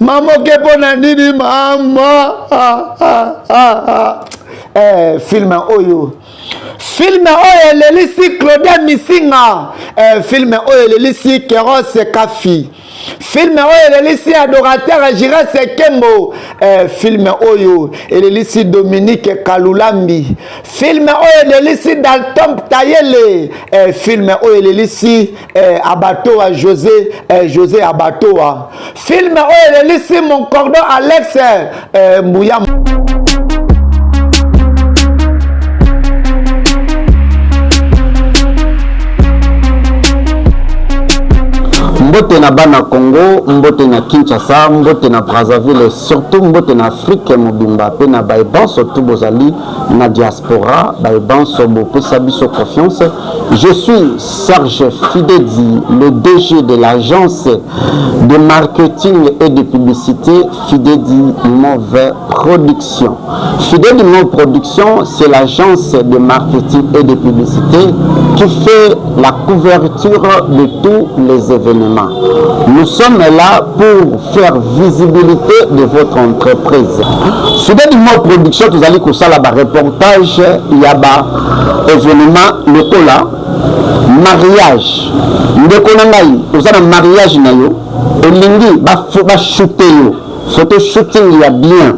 mama, oke mpo na nini mama? Ah, ah, ah, ah. Eh, film oyo, film oyo elelisi Claudia Misinga. Eh, film oyo elelisi Keros Kafi. Film oyo elelisi adorateur Gires Kembo. Eh, film oyo elelisi Dominique Kalulambi. Film oyo elelisi Dalton Tayele. Eh, film oyo elelisi eh, Abatoa José, eh, José Abatoa. Film oyo elelisi mon cordon Alex eh, Mbuya. Mbote na bana Congo, mbote na Kinshasa, mbote na Brazzaville, surtout mbote na Afrique mobimba mpe na baebanso tu bozali na diaspora, baebanso bopesa biso confiance. Je suis Serge Fidedi, le DG de l'agence de marketing et de publicité Fidedi Move Production. Fidedi Move Production, c'est l'agence de marketing et de publicité qui fait la couverture de tous les événements. Nous sommes là pour faire visibilité de votre entreprise. Fidedi Move Production, tozali kosala ba reportage ya ba événement lokola mariage. Ndeko na ngai, oza na mariage na yo, olingi bashoote yo photo shooting ya bien,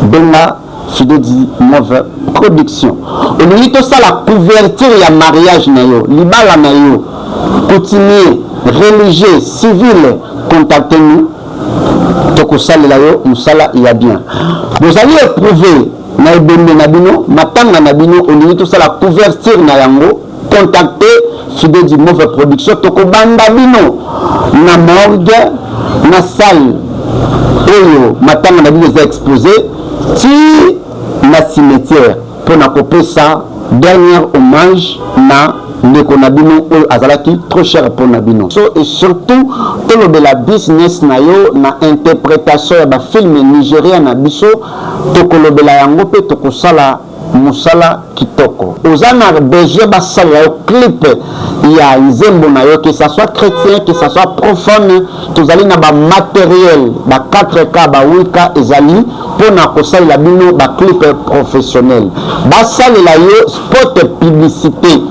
benga Fidedi Move Production. Olingi tosala couverture ya mariage na yo, libala na yo, coutumier, religieux, civil, contacte nous, tokosalela yo mosala ya bien. Bozali éprouvé na ebembe na bino, matanga na bino, olingi tosala couverture na yango, contacte Fidedi Move Production. Tokobanda bino na morgue, na salle oyo matanga na bino eza exposé, ti na cimetière, mpona kopesa dernier hommage na ndeko na bino oyo azalaki trop cher mpona bino. So et surtout tolobela business na yo na interprétation ya bafilme Nigeria na biso, tokolobela yango mpe tokosala mosala kitoko. Oza na besoin basalela yo clip ya nzembo na yo, que ça soit chrétien, que ça soit profane, tozali na bamatériel ba 4K, ba 8K ezali mpona kosalela bino baclip professionnel, basalela yo spot publicité.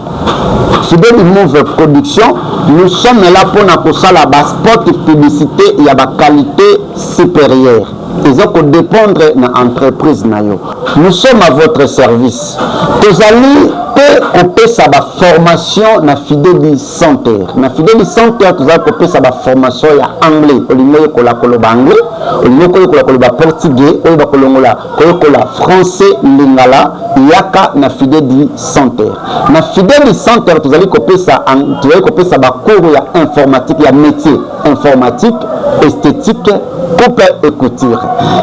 Fidèle Move Production, nous sommes là mpona kosala baspot publicité ya baqualité supérieure. Eza kodépendre na entreprise na yo. Nous sommes à votre service. Tozali mpe kopesa baformation na Fideli Center. Na Fideli Center tozali kopesa baformation ya anglais. Olingi oyekola koloba anglais, olingi koyekola koloba portugais, oyo bakolongola koyekola français, lingala. Yaka na Fidedi Center. Na Fidedi Center tozali kopesa tozali kopesa ba cours ya informatique ya métier informatique, esthétique, coupe et couture.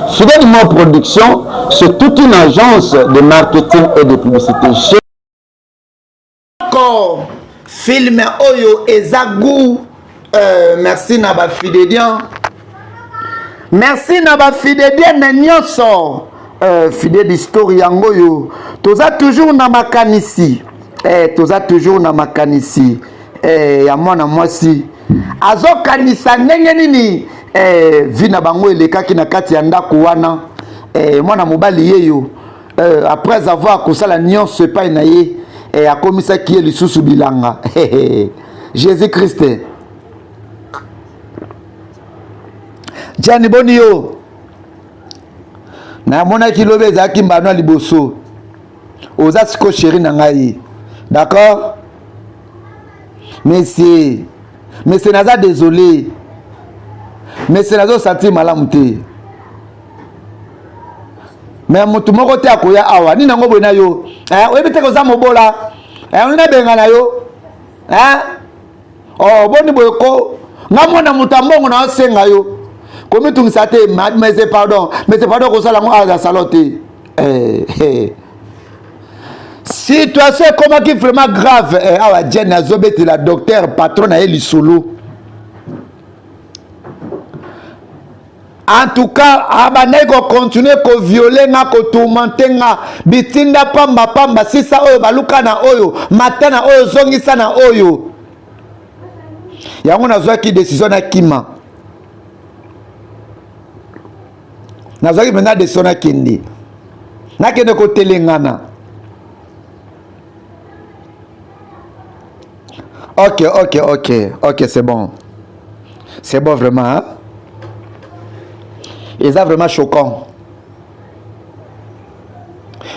Fidedi Mo Production, c'est toute une agence de marketing et de publicité. Ko film oyo eza goût. Euh, merci na ba fidédiens. Merci na ba fidédiennes nyonso. Euh, fidèle d'histoire yango oyo toza toujours na makanisi eh, toza toujours na makanisi eh, ya mwana mwasi azokanisa ndenge nini eh, vi na bango elekaki na kati ya ndako wana eh, mwana mobali yeyo Euh, après avoir kosala nyonso epai na ye eh, akomisaki ye lisusu bilanga. Jésus Christ. Jani boni yo? Namonaki lobi ezalaki mbano ya liboso. Oza siko chéri na ngai. D'accord? Monsieur, monsieur naza désolé. Monsieur nazo sentir malamu te. Me motu moko te akoya awa. Nini yango boye na yo? Eh, oyebi te koza mobola. Eh, olingi nabenga na yo. Eh? Oh, boni boye ko. Nga mwana moto ya mbongo na osenga yo. Komitungisa te, mais pardon. Mais pardon kosala yango awa na salon te. Eh, eh. Situation ekomaki vraiment grave. Eh, awa Jen azobetela docteur patron na ye lisolo. En tout cas, abandaki ko continuer ko violer nga, ko tourmenter nga, bitinda pamba pamba, sisa oyo baluka na oyo, mata na oyo, zongisa na oyo. Yango nazwaki décision nakima. Nazwaki mpenza décision nakende. Nakende kotelengana. Ok, ok, ok, ok, c'est bon. C'est bon vraiment. Hein? Eza vraiment choquant.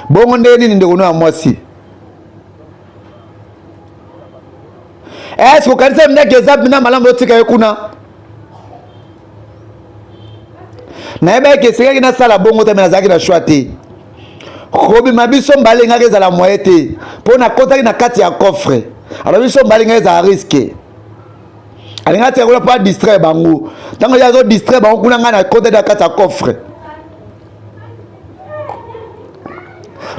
Bongo ndenge nini ndeko no ya mwasi? Est-ce que okanisa ndeke eza mpena malamu otika ye kuna? Nayebaki esengaki nasala bongo te, me nazalaki na choix te. Kobima biso mbala engaki ezala moyen te, mpo nakotaki na kati ya coffre. Alors biso mbala engaki ezala risque. Alingaki atika kuna mpo adistraire bango. Ntango ye azodistraire bango kuna, ngai nakotaki na kati ya coffre.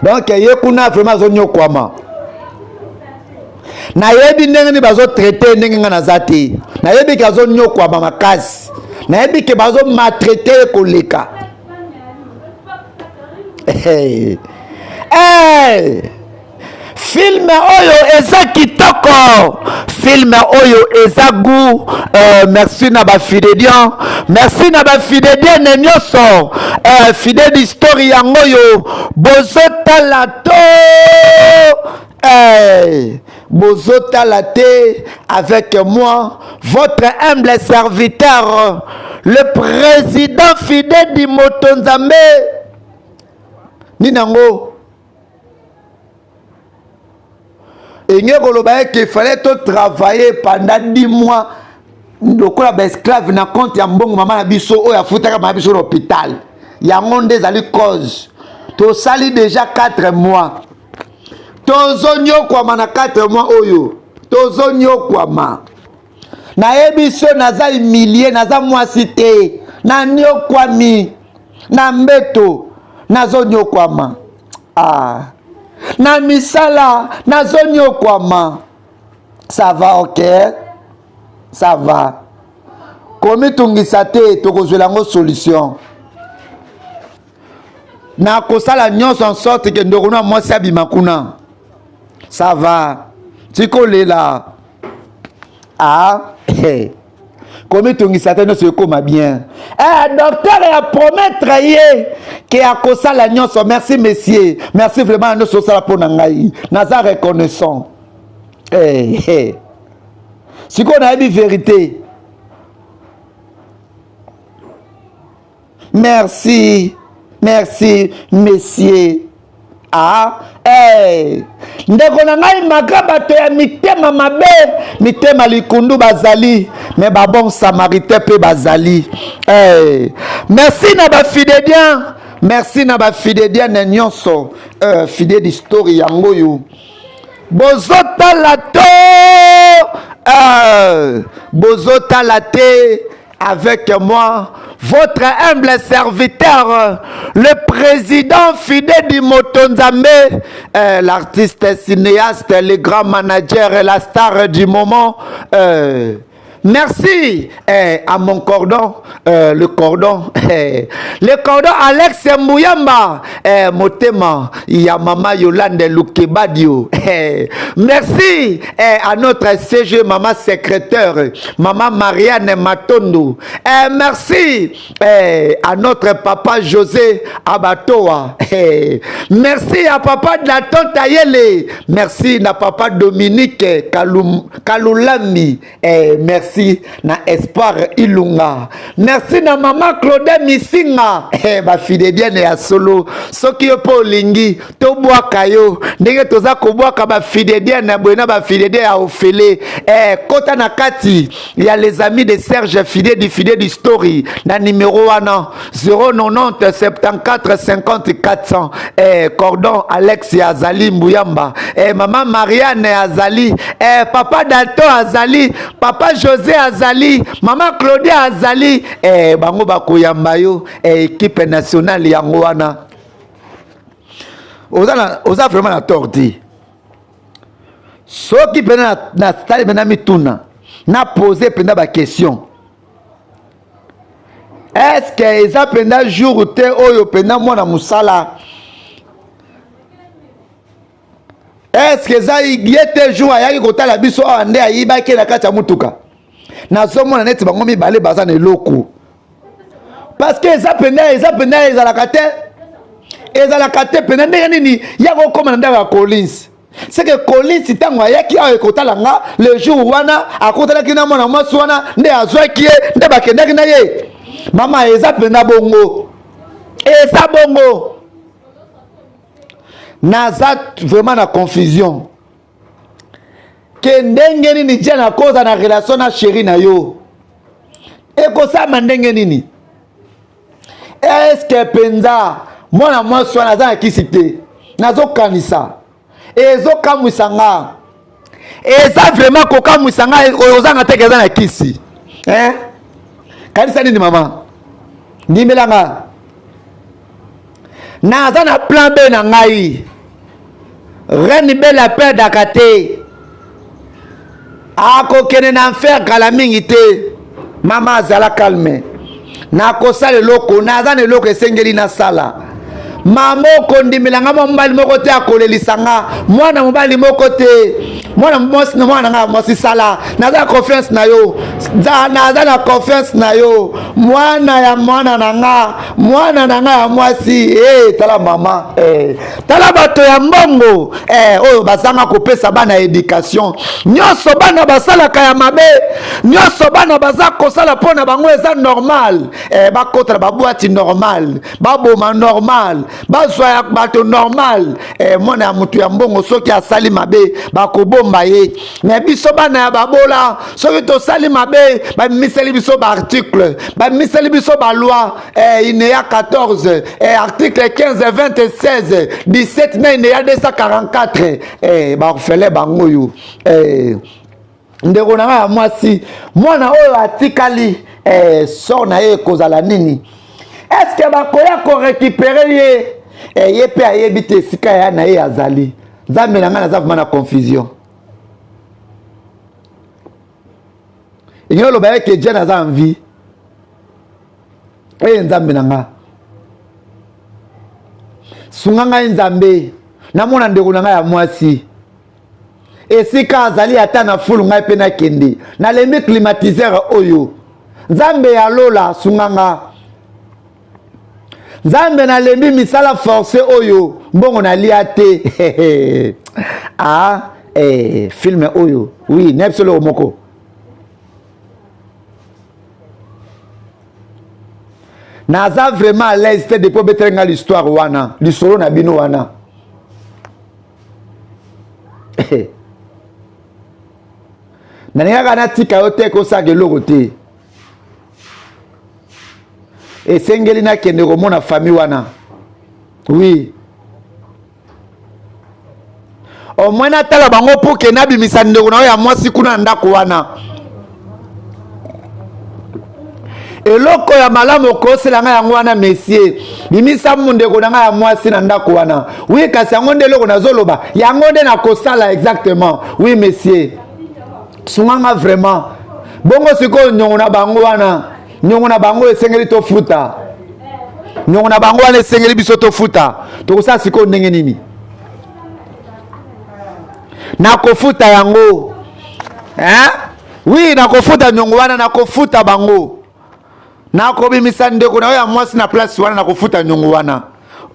Donc ye kuna vraiment azonyokwama. Nayebi ndenge nini bazotraite ndenge ngai naza te. Nayebi ke azonyokwama makasi. Nayebi ke bazomatraite ye koleka. Hey. Hey. Film oyo eza kitoko, film oyo eza goût. Euh, merci na ba fidédiens, merci na ba fidédiennes nyonso. Euh, fidèle history yango oyo bozotala to hey, bozotala te avec moi votre humble serviteur le président fidèle du moto Nzambe. Nini yango enge koloba ete fallait to travailler pendant 10 mois lokola ba esclave na compte ya mbongo mama na biso oyo afutaka mama biso na hôpital. Yango nde ezali cause. Tosali déjà 4 mois. Tozonyokwama na 4 mois oyo. Tozonyokwama. Nayebi so naza humilie, naza mwasi te. Nanyokwami na mbeto, nazonyokwama. Ah. Na misala nazonyokwama. Ça va, ok? Ça va. Komitungisa te, tokozwela yango solution. Nakosala nyonso en sorte que ndeko na mwasi abima kuna. Ça va. Tikolela. Ah, hey. Komitungisa te, nyonso ekoma bien. Eh, docteur ya promettre ye ke akosala nyonso. Merci monsieur. Merci vraiment nyonso osala mpo na ngai. Naza reconnaissant. Eh, hey. Sikoyo nayebi vérité. Merci, merci monsieur. Ah, hey. Ndeko na ngai maka bato ya mitema mabe, mitema likundu bazali, mais ba bon samaritain pe bazali. Hey. Merci na ba fidéliens. Merci na ba fidediane nyonso. Euh, fidedi story yango oyo. Bozotala to euh, bozotala te avec moi votre humble serviteur le président Fidedi Motonzambe euh, l'artiste cinéaste le grand manager la star du moment euh, Merci eh, à mon cordon, euh, le cordon, eh, le cordon Alex Mbuyamba, eh, Motema, ya Mama Yolande Lukebadio. Eh, merci eh, à notre CG, Maman secrétaire, Maman Marianne Matondo. Eh, merci eh, à notre papa José Abatoa. Eh, merci à papa de la tante Ayele. Merci na papa Dominique Kalum, Kalulami. Eh, merci na Espoir Ilunga. Merci na mama Claude Misinga. Eh, ba fidedienne ya solo. Soki yo po olingi tobwaka yo ndenge toza kobwaka ba fidedienne boye na ba fidedienne ya ofele. Eh, kota na kati ya les amis de Serge Fidedi Fidedi Story na numéro wana 090 74 50 400 eh, cordon Alex azali Mbuyamba eh, mama Marianne azali eh, papa Dalton azali papa José azali mama Claudia azali eh, bango bakoyamba yo eh, équipe nationale yango wana oza, na, oza vraiment na tort te soki mpenza natali mpenza mituna na pose mpenza baquestion estce eza mpenza jour te oyo mpenza mwana mosala estce eza ye te jour ayaki kotala biso awa nde ayibaki na kati ya motuka nazomona neti bango mibale baza na eloko parce que eza mpenza eza mpenza ezalaka te ezalaka te mpenza ndenge nini ya kokóma na ndako ya collins seke collins ntango ayaki awa ekotala nga le jour wana akutanaki na mwana mwasi wana nde azwaki ye nde bakendaki na ye mama eza mpenza bongo eza bongo naza vraiment na confusion ke ndenge nini Diane akoza na relation na chéri na yo ekosama ndenge nini eske mpenza mwana mwasi wana aza na kisi te nazokanisa ezokamwisa nga eza vraiment kokamwisa nga ozanga teke eza na kisi eh? kanisa nini mama ndimela nga naza na plan b na ngai reine belle aperdaka te akokende na enfer kala mingi te mama azala calme nakosala eloko naza na eloko esengeli nasala mama okondimela nga mwa mobali moko te akolelisa nga mwana mobali moko te mwana mwasi na mwana nga mwasi sala naza na confiance na yo naza na confiance na yo mwana ya mwana na nga mwana na nga ya mwasi hey, eh, tala mama hey. Eh. tala bato ya mbongo eh, oyo bazanga kopesa bana education nyonso bana basalaka ya mabe nyonso bana baza kosala mpo na bango eza normal eh, bakota na babwati normal baboma normal bazwa ya bato normal eh, mwana ya moto ya mbongo soki asali mabe bakobomba ye me biso bana ya babola soki tosali mabe babimiseli biso baarticle babimiseli biso baloi eh, ineya 14 eh, article 15 20 16 17 na ineya 244 eh, baorphelin bango oyo eh, ndeko na ngai ya mwasi mwana oyo atikali eh, sort na ye ekozala nini eske bakoya korekipere ye eh, ye mpe ayebi te esika ya na ye azali nzambe na ngai naza vraimen na confusion elingi oloba ye ke jen aza envie eye nzambe na nga sunga ngai nzambe namona ndeko na ngai ya mwasi esika azali ata na fulu ngai mpe nakende nalembi climatiseur oyo nzambe ya lola sunga nga nzambe nalembi misala force oyo mbongo nalia te ah, eh, filme oyo oui nayebi biso eloko moko naza vraiment à l'aise te depuis obeteli nga l'histoire wana lisolo na bino wana nalingaka natika yo te kosaka eloko te esengeli nakende komona famille wana. Oui, au moins natala bango mpo ke nabimisa ndeko na yo ya mwasi kuna na ndako wana. Eloko ya malamu okosela ngai yango wana, monsieur, bimisa ndeko na ngai ya mwasi na ndako wana. Oui, kasi yango nde eloko nazoloba, yango nde nakosala exactement. Oui monsieur, sunga nga vraiment. Bongo sikoyo nyongo na bango wana, nyongo na bango esengeli tofuta, nyongo na bango wana esengeli biso tofuta. Tokosala sikoyo ndenge nini? Nakofuta yango, hein? Oui, nakofuta nyongo wana, nakofuta bango, nakobimisa ndeko na yo ya mwasi na place wana, nakofuta nyongo wana.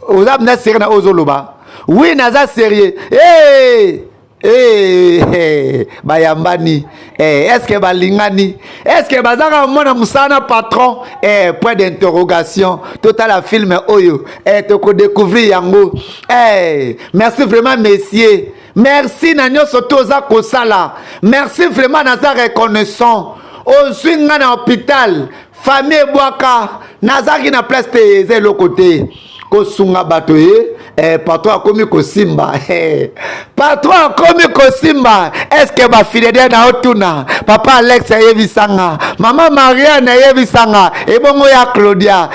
Oza mna sérieux na oyo ozoloba? Oui, naza sérieux. Hey! Hey, hey, bayambani hey, est-ce balingani? Est-ce bazaka mwana mosala na patron? Hey, point d'interrogation. Totala film oyo, hey, tokodécouvrir yango. Hey, merci vraiment monsieur, merci na nyonso to oza kosala, merci vraiment, naza reconnaissant. Ozwi nga na hôpital, famille ebwaka, nazalaki na place te, eza eloko te kosunga bato ye. Patron akomi kosimba, patron akomi kosimba. Est-ce bafidèles na otuna papa Alex ayebisanga, mama Mariane ayebisanga, ebongo ya Claudia,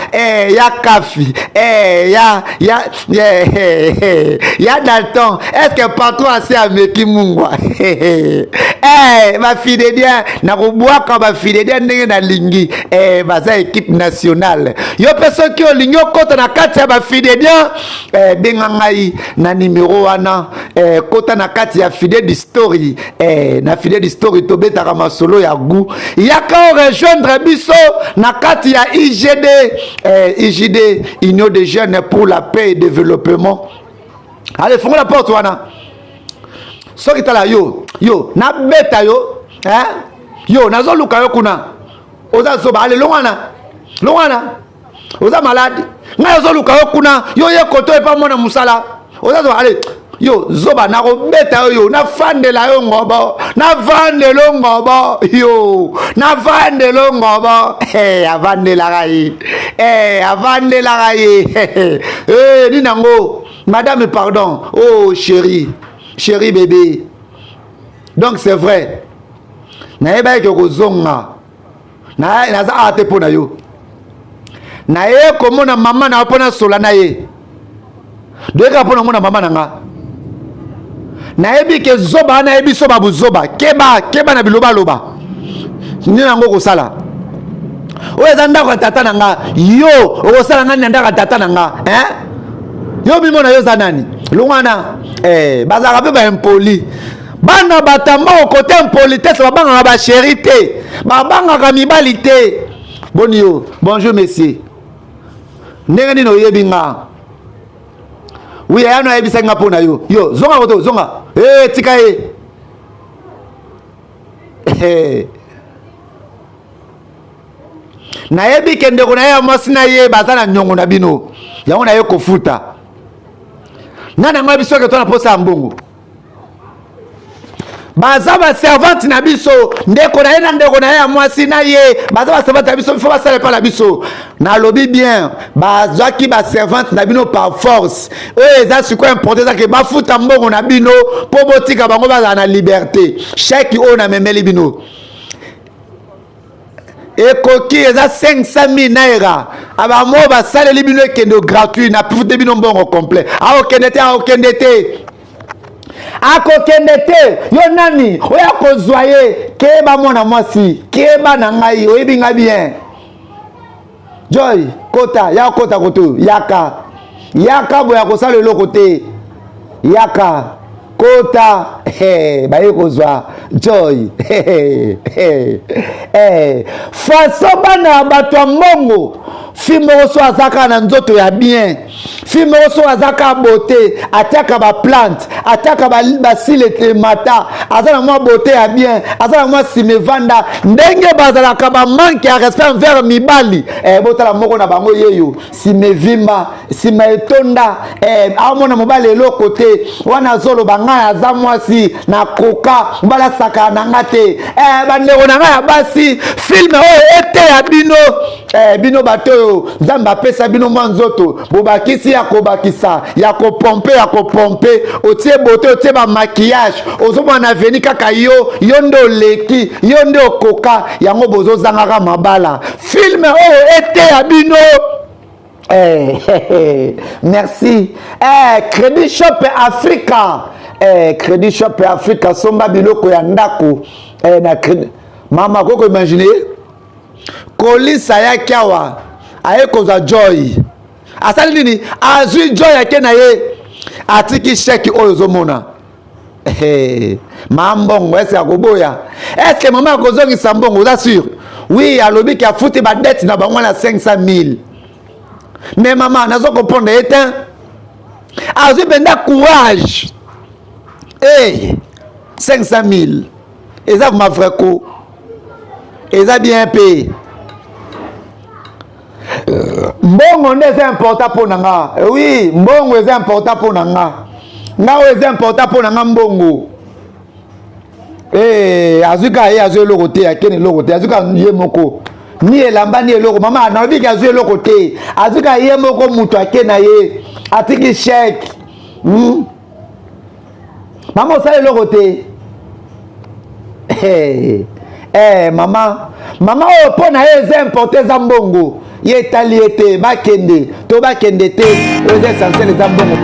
ya Kafi, ya Dalton, est-ce patron asi ameki mungwa? Bafidèles, nakobwaka bafidèles ndenge nalingi. Baza équipe nationale. Yo mpe soki olingi okɔta na kati ya bafidèles, benga ngai na nimero wana. Kota na kati ya Fidèle du Story. Na Fidèle du Story tobetaka masolo ya gu. Yaka orejoindre biso na kati ya IGD, IGD, Union des jeunes pour la paix et développement. Allez, fongola porte wana. Soki tala yo, yo nabeta yo, eh? Yo nazoluka yo kuna, oza zoba. Ale, longwana, longwana, oza malade. Ngai ozoluka yo kuna, yo ye koto epa mwana mosala, oza zoba. Ale yo zoba, nakobeta yo, yo nafandela yo ngobo, navandela yo ngobo, yo navandela yo ngobo. Hey, avandelaka ye, hey, avandelaka ye. Hey, nini yango? Madame, pardon. Oh chéri, chéri bébé. Donc c'est vrai, nayebaki kozonga, naza awa te mpo na yo. Naye komona mama na yo mpo nasola na ye, doyekaka mpo namona mama na nga. Nayebi ke zoba, nayebi so babuzoba. Keba, keba na bilobaloba. Nini yango okosala? Oyo eza ndako ya tata na nga. Yo okosala ngani na ndako ya tata na nga, hein? Yo mimona yo oza nani? Longwana. Bazalaka mpe baimpolis, bana batamba kote impolitesse, babangaka bachéri te, babangaka mibali te. Boni yo? Bonjour monsieur, ndenge nini oyebi nga? Oui, yano ayebisaki nga mpo na yo. Yo zonga koto, zonga. E, tika ye. Nayebi ke ndeko na ye ya mwasi na ye baza na niongo na bino, yango naye kofuta. Nani yango yebi soki to na posa ya mbongo? Baza baservante na biso, ndeko na ye na ndeko na ye ya mwasi na ye baza baservante na biso, faut basala epai na biso. Nalobi bien, bazwaki baservante na bino par force. Oyo eza sikoyo important ezake bafuta mbongo na bino mpo botika bango bazala na liberté. Chèque oyo namemeli bino ekoki, eza 500 000 naira. Abamo basaleli bino ekende gratuit, napufute bino mbongo complet. Akokende te, akokende te, akokende te. Yo nani oyo akozwa ye? Keba mwana mwasi, keba na ngai, oyebi ngai bien. Joy, kota ya kota koto, yaka, yaka boya kosala eloko te, yaka kota. Hey, baye kozwa Joy. Hey, hey, hey. Façon bana ya bato ya mbongo, fi moko so aza kaka na nzoto ya bien, fi moko so aza kaka beauté, atiaka baplante, atiaka basile emata, aza na mwa beauté ya bien, aza na mwa nsima evanda, ndenge bazalaka bamanque ya respect envers mibali. Botala moko na bango yeyo, nsima evimba, nsima etonda, amona mobali eloko te. Wana azoloba ngai aza mwasi nakoka mobali asakana na nga te. Bandeko na ngai ya basi, film oyo eteya bino. Eh, bino bato oyo Nzambe apesa bino mwa nzoto, bobakisi ya kobakisa, ya kopompe, ya kopompe, otie bote, otie ba maquillage, ozomona na veni kaka yo, yo nde oleki, yo nde okoka, yango bozozangaka mabala. Film oyo eteya bino. Eh, eh, merci. Eh, Credit Shop Africa. Eh, Credit Shop Africa somba biloko ya ndako. Eh, na credit. Mama koko imaginer Colis ayaki awa aye kozwa Joy. Asali nini? Azwi Joy ake na ye. Atiki chèque oyo ozomona. Hey, ma mbongo est-ce akoboya? Est-ce que mama akozongisa mbongo? Oza sûr? Oui, alobi ke afuti ba dette na bango na 500 000. Mais mama nazo comprendre ye te. Azwi mpenza courage. Hey, 500 000. Eza ma vrai coup. Eza bien pe. Mbongo nde eza important mpo na nga. Oui, mbongo eza important mpo na nga. Nga oyo eza important mpo na nga mbongo. Eh, azwi kaka ye azwi eloko te, akende eloko te, azwi kaka ye moko. Ni elamba ni eloko. Mama nalobi ke azwi eloko te. Azwi kaka ye moko moto ake na ye. Atiki chèque. Hmm? Mama osala eloko te. Hey. Eh, mama mama oyo mpo na ye eza importe eza mbongo ye etali ye te bakende to bakende te oyo eza essentiel eza mbongo.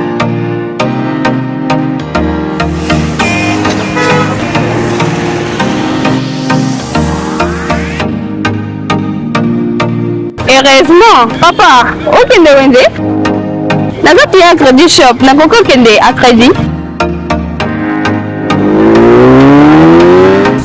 Heureusement, papa, okende wenze? Naza client credit shop, nakoki okende à crédit?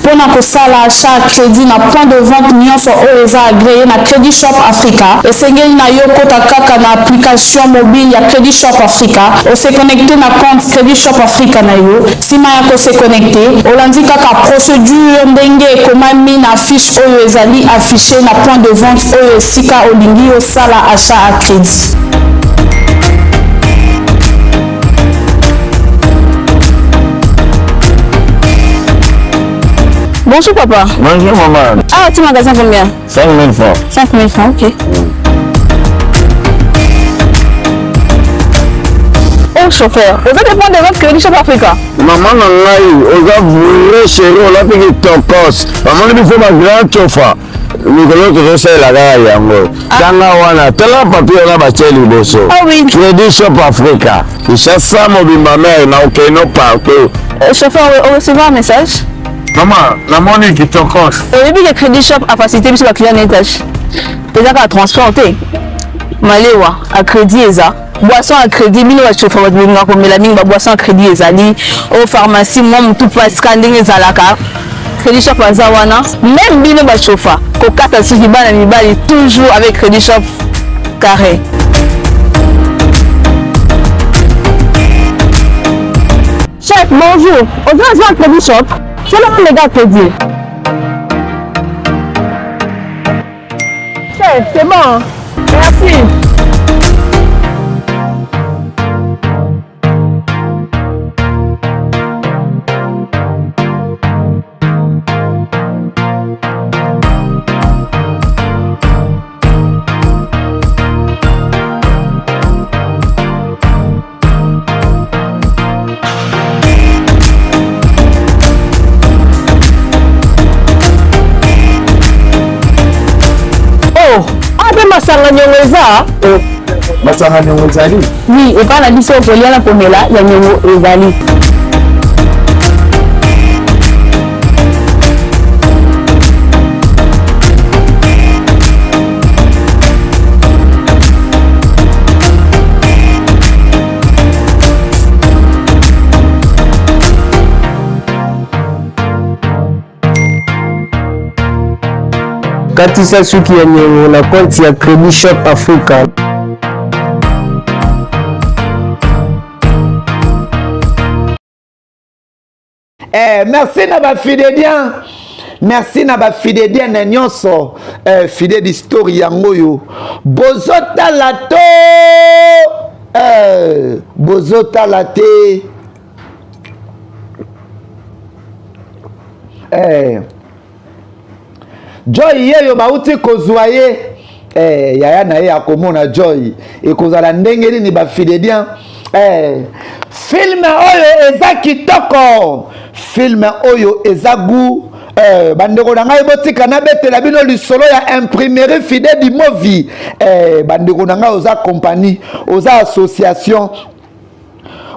Mpo na kosala achat ya credit na point de vente nionso oyo eza agree na Credit Shop Africa, esengeli na yo okota kaka na application mobile ya Credit Shop Africa, o se connecter na compte Credit Shop Africa na yo. Sima ya ko se connecter, olandi kaka procedure ndenge ekomami na fiche oyo ezali afficher na point de vente oyo esika olingi osala achat à credit. Bonjour papa. Bonjour maman. Ah, tu magasin combien? 5000 francs. 5000 francs, ok. Oh chauffeur, oza dépendre de votre crédit Shop Africa. Maman na ngai, oza vrai chéri, olati kitokos. Bamoni biso ba grand chauffeur. Mikolo tozosalela kaka yango. Tanga wana, tala papier wana batie liboso. Ah oui. Crédit Shop Africa. Kinshasa mobimba mère na okeno partout. Chauffeur, o recevoir message? Mama, namoni kitokos. Oyebi ke Crédit Shop a facilité biso ba client na tâche. Eza kaka transport te. Malewa a crédit eza. Boisson à crédit, bino ba chauffeur bato bolingaka komela mingi ba boisson à crédit ezali. O pharmacie mwa mutu pasika ndenge ezalaka. Crédit Shop aza wana. Même bino ba chauffeur kokata suki bana mibali toujours avec Crédit Shop carré. Chef, bonjour. Oza agent Crédit Shop? C'est le méga crédit. Chef, c'est bon. Merci. Oh, ape masanga nyongo eza oh, masanga nyongo ezali oui epai na biso kolia na komela ya nyongo ezali. Katisa suki ya niongo na compte ya Credit Shop Africa. Eh, merci na ba fidéliens. Merci na ba fidéliens na nyonso. Eh, fidèle d'histoire yango yo. Bozotala to eh, bozotala te. Eh. Joy yeyo bauti kozwa ye. eh, yaya na ye akomona Joy ekozala ndenge nini bafidedien. Eh, film oyo eza kitoko, film oyo eza goût. Eh, bandeko na ngai, botika nabetela bino lisolo ya Imprimerie Fide du Movi. Eh, bandeko na ngai, oza compagnie, oza association,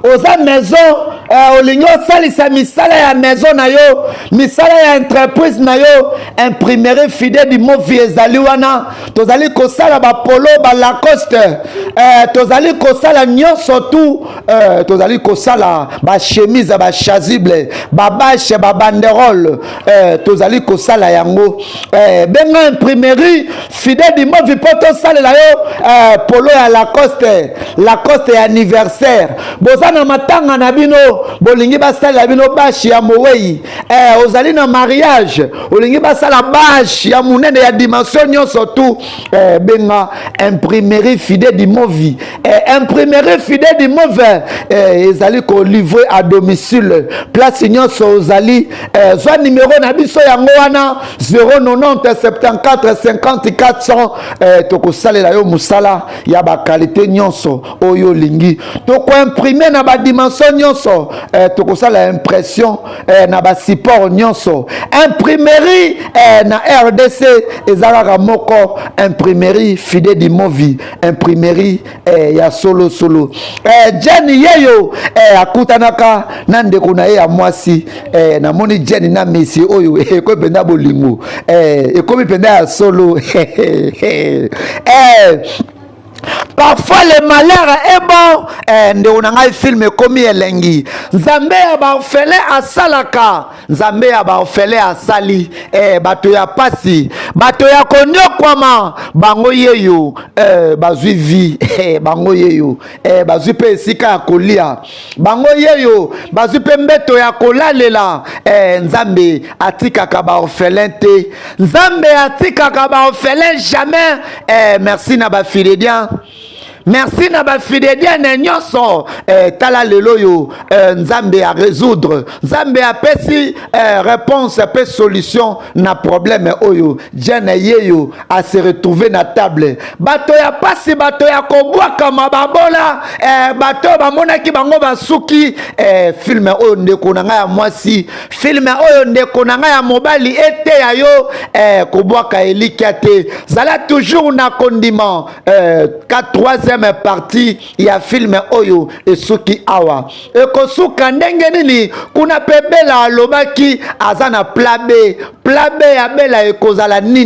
oza maison, eh, olingi osalisa misala ya maison na yo, misala ya entreprise na yo, Imprimerie Fide du Movi ezali wana. Tozali kosala bapolo, balacoste, eh, tozali kosala nyonso tu, eh, tozali kosala bachemise, bachasuble, babâche, babanderole, eh, tozali kosala yango. Eh, benga Imprimerie Fide du Movi mpo tosalela yo, eh, polo ya Lacoste, Lacoste ya anniversaire. Boza na matanga na bino, bolingi basalela bino bâche ya mowei. Eh, ozali na mariage, olingi basala bâche ya monene ya dimension nyonso tu, eh, benga Imprimerie Fide du Movi. Eh, Imprimerie Fide du Movi, eh, ezali kolivrer à domicile, place nyonso ozali. Eh, zwa numero na biso yango wana, 090 74 50 400. Eh, tokosalela yo mosala ya baqualité nyonso oyo olingi. Tokoimprimer na badimension nyonso, eh, tokosala impression, eh, na basupport nyonso. Imprimerie, eh, na RDC eza kaka moko, Imprimerie Fide du Movi, imprimerie, eh, ya solosolo. Eh, Jeni yeyo, eh, akutanaka na ndeko na ye ya mwasi. Eh, namoni Jeni na mesi oyo ekomi mpenza bolingo, eh, ekomi mpenza ya solo. Eh, parfois le malheur est bon. Eh, ndeko na ngai, film ekomi elengi. Nzambe ya baorphelin asalaka, Nzambe ya baorphelin asali. Eh, bato ya pasi, bato ya konyokwama, bango yeyo, eh, bazwi vie. Eh, bango yeyo, eh, bazwi mpe esika ya kolia, bango yeyo bazwi mpe mbeto ya kolalela. Eh, Nzambe atikaka baorphelin te, Nzambe atikaka baorphelin jamais. Eh, merci na bafilédien, merci na bafidélienne nyonso. Eh, tala lelo oyo, eh, Nzambe arésoudre, Nzambe apesi, eh, réponse mpe solution na problème oyo. Jene yeyo ase retrouve na table. Bato ya pasi, bato ya kobwakama, babola, eh, bato oyo bamonaki bango basuki. Eh, film oyo, ndeko na ngai ya mwasi, film oyo, ndeko na ngai ya mobali, eteya yo, eh, kobwaka elikya te, zala toujours na kondima. Eh, ka troisième partie ya film oyo esuki awa. Ekosuka ndenge nini kuna? Mpe Bela alobaki aza na plan B. Plan B ya Bela ekozala nini?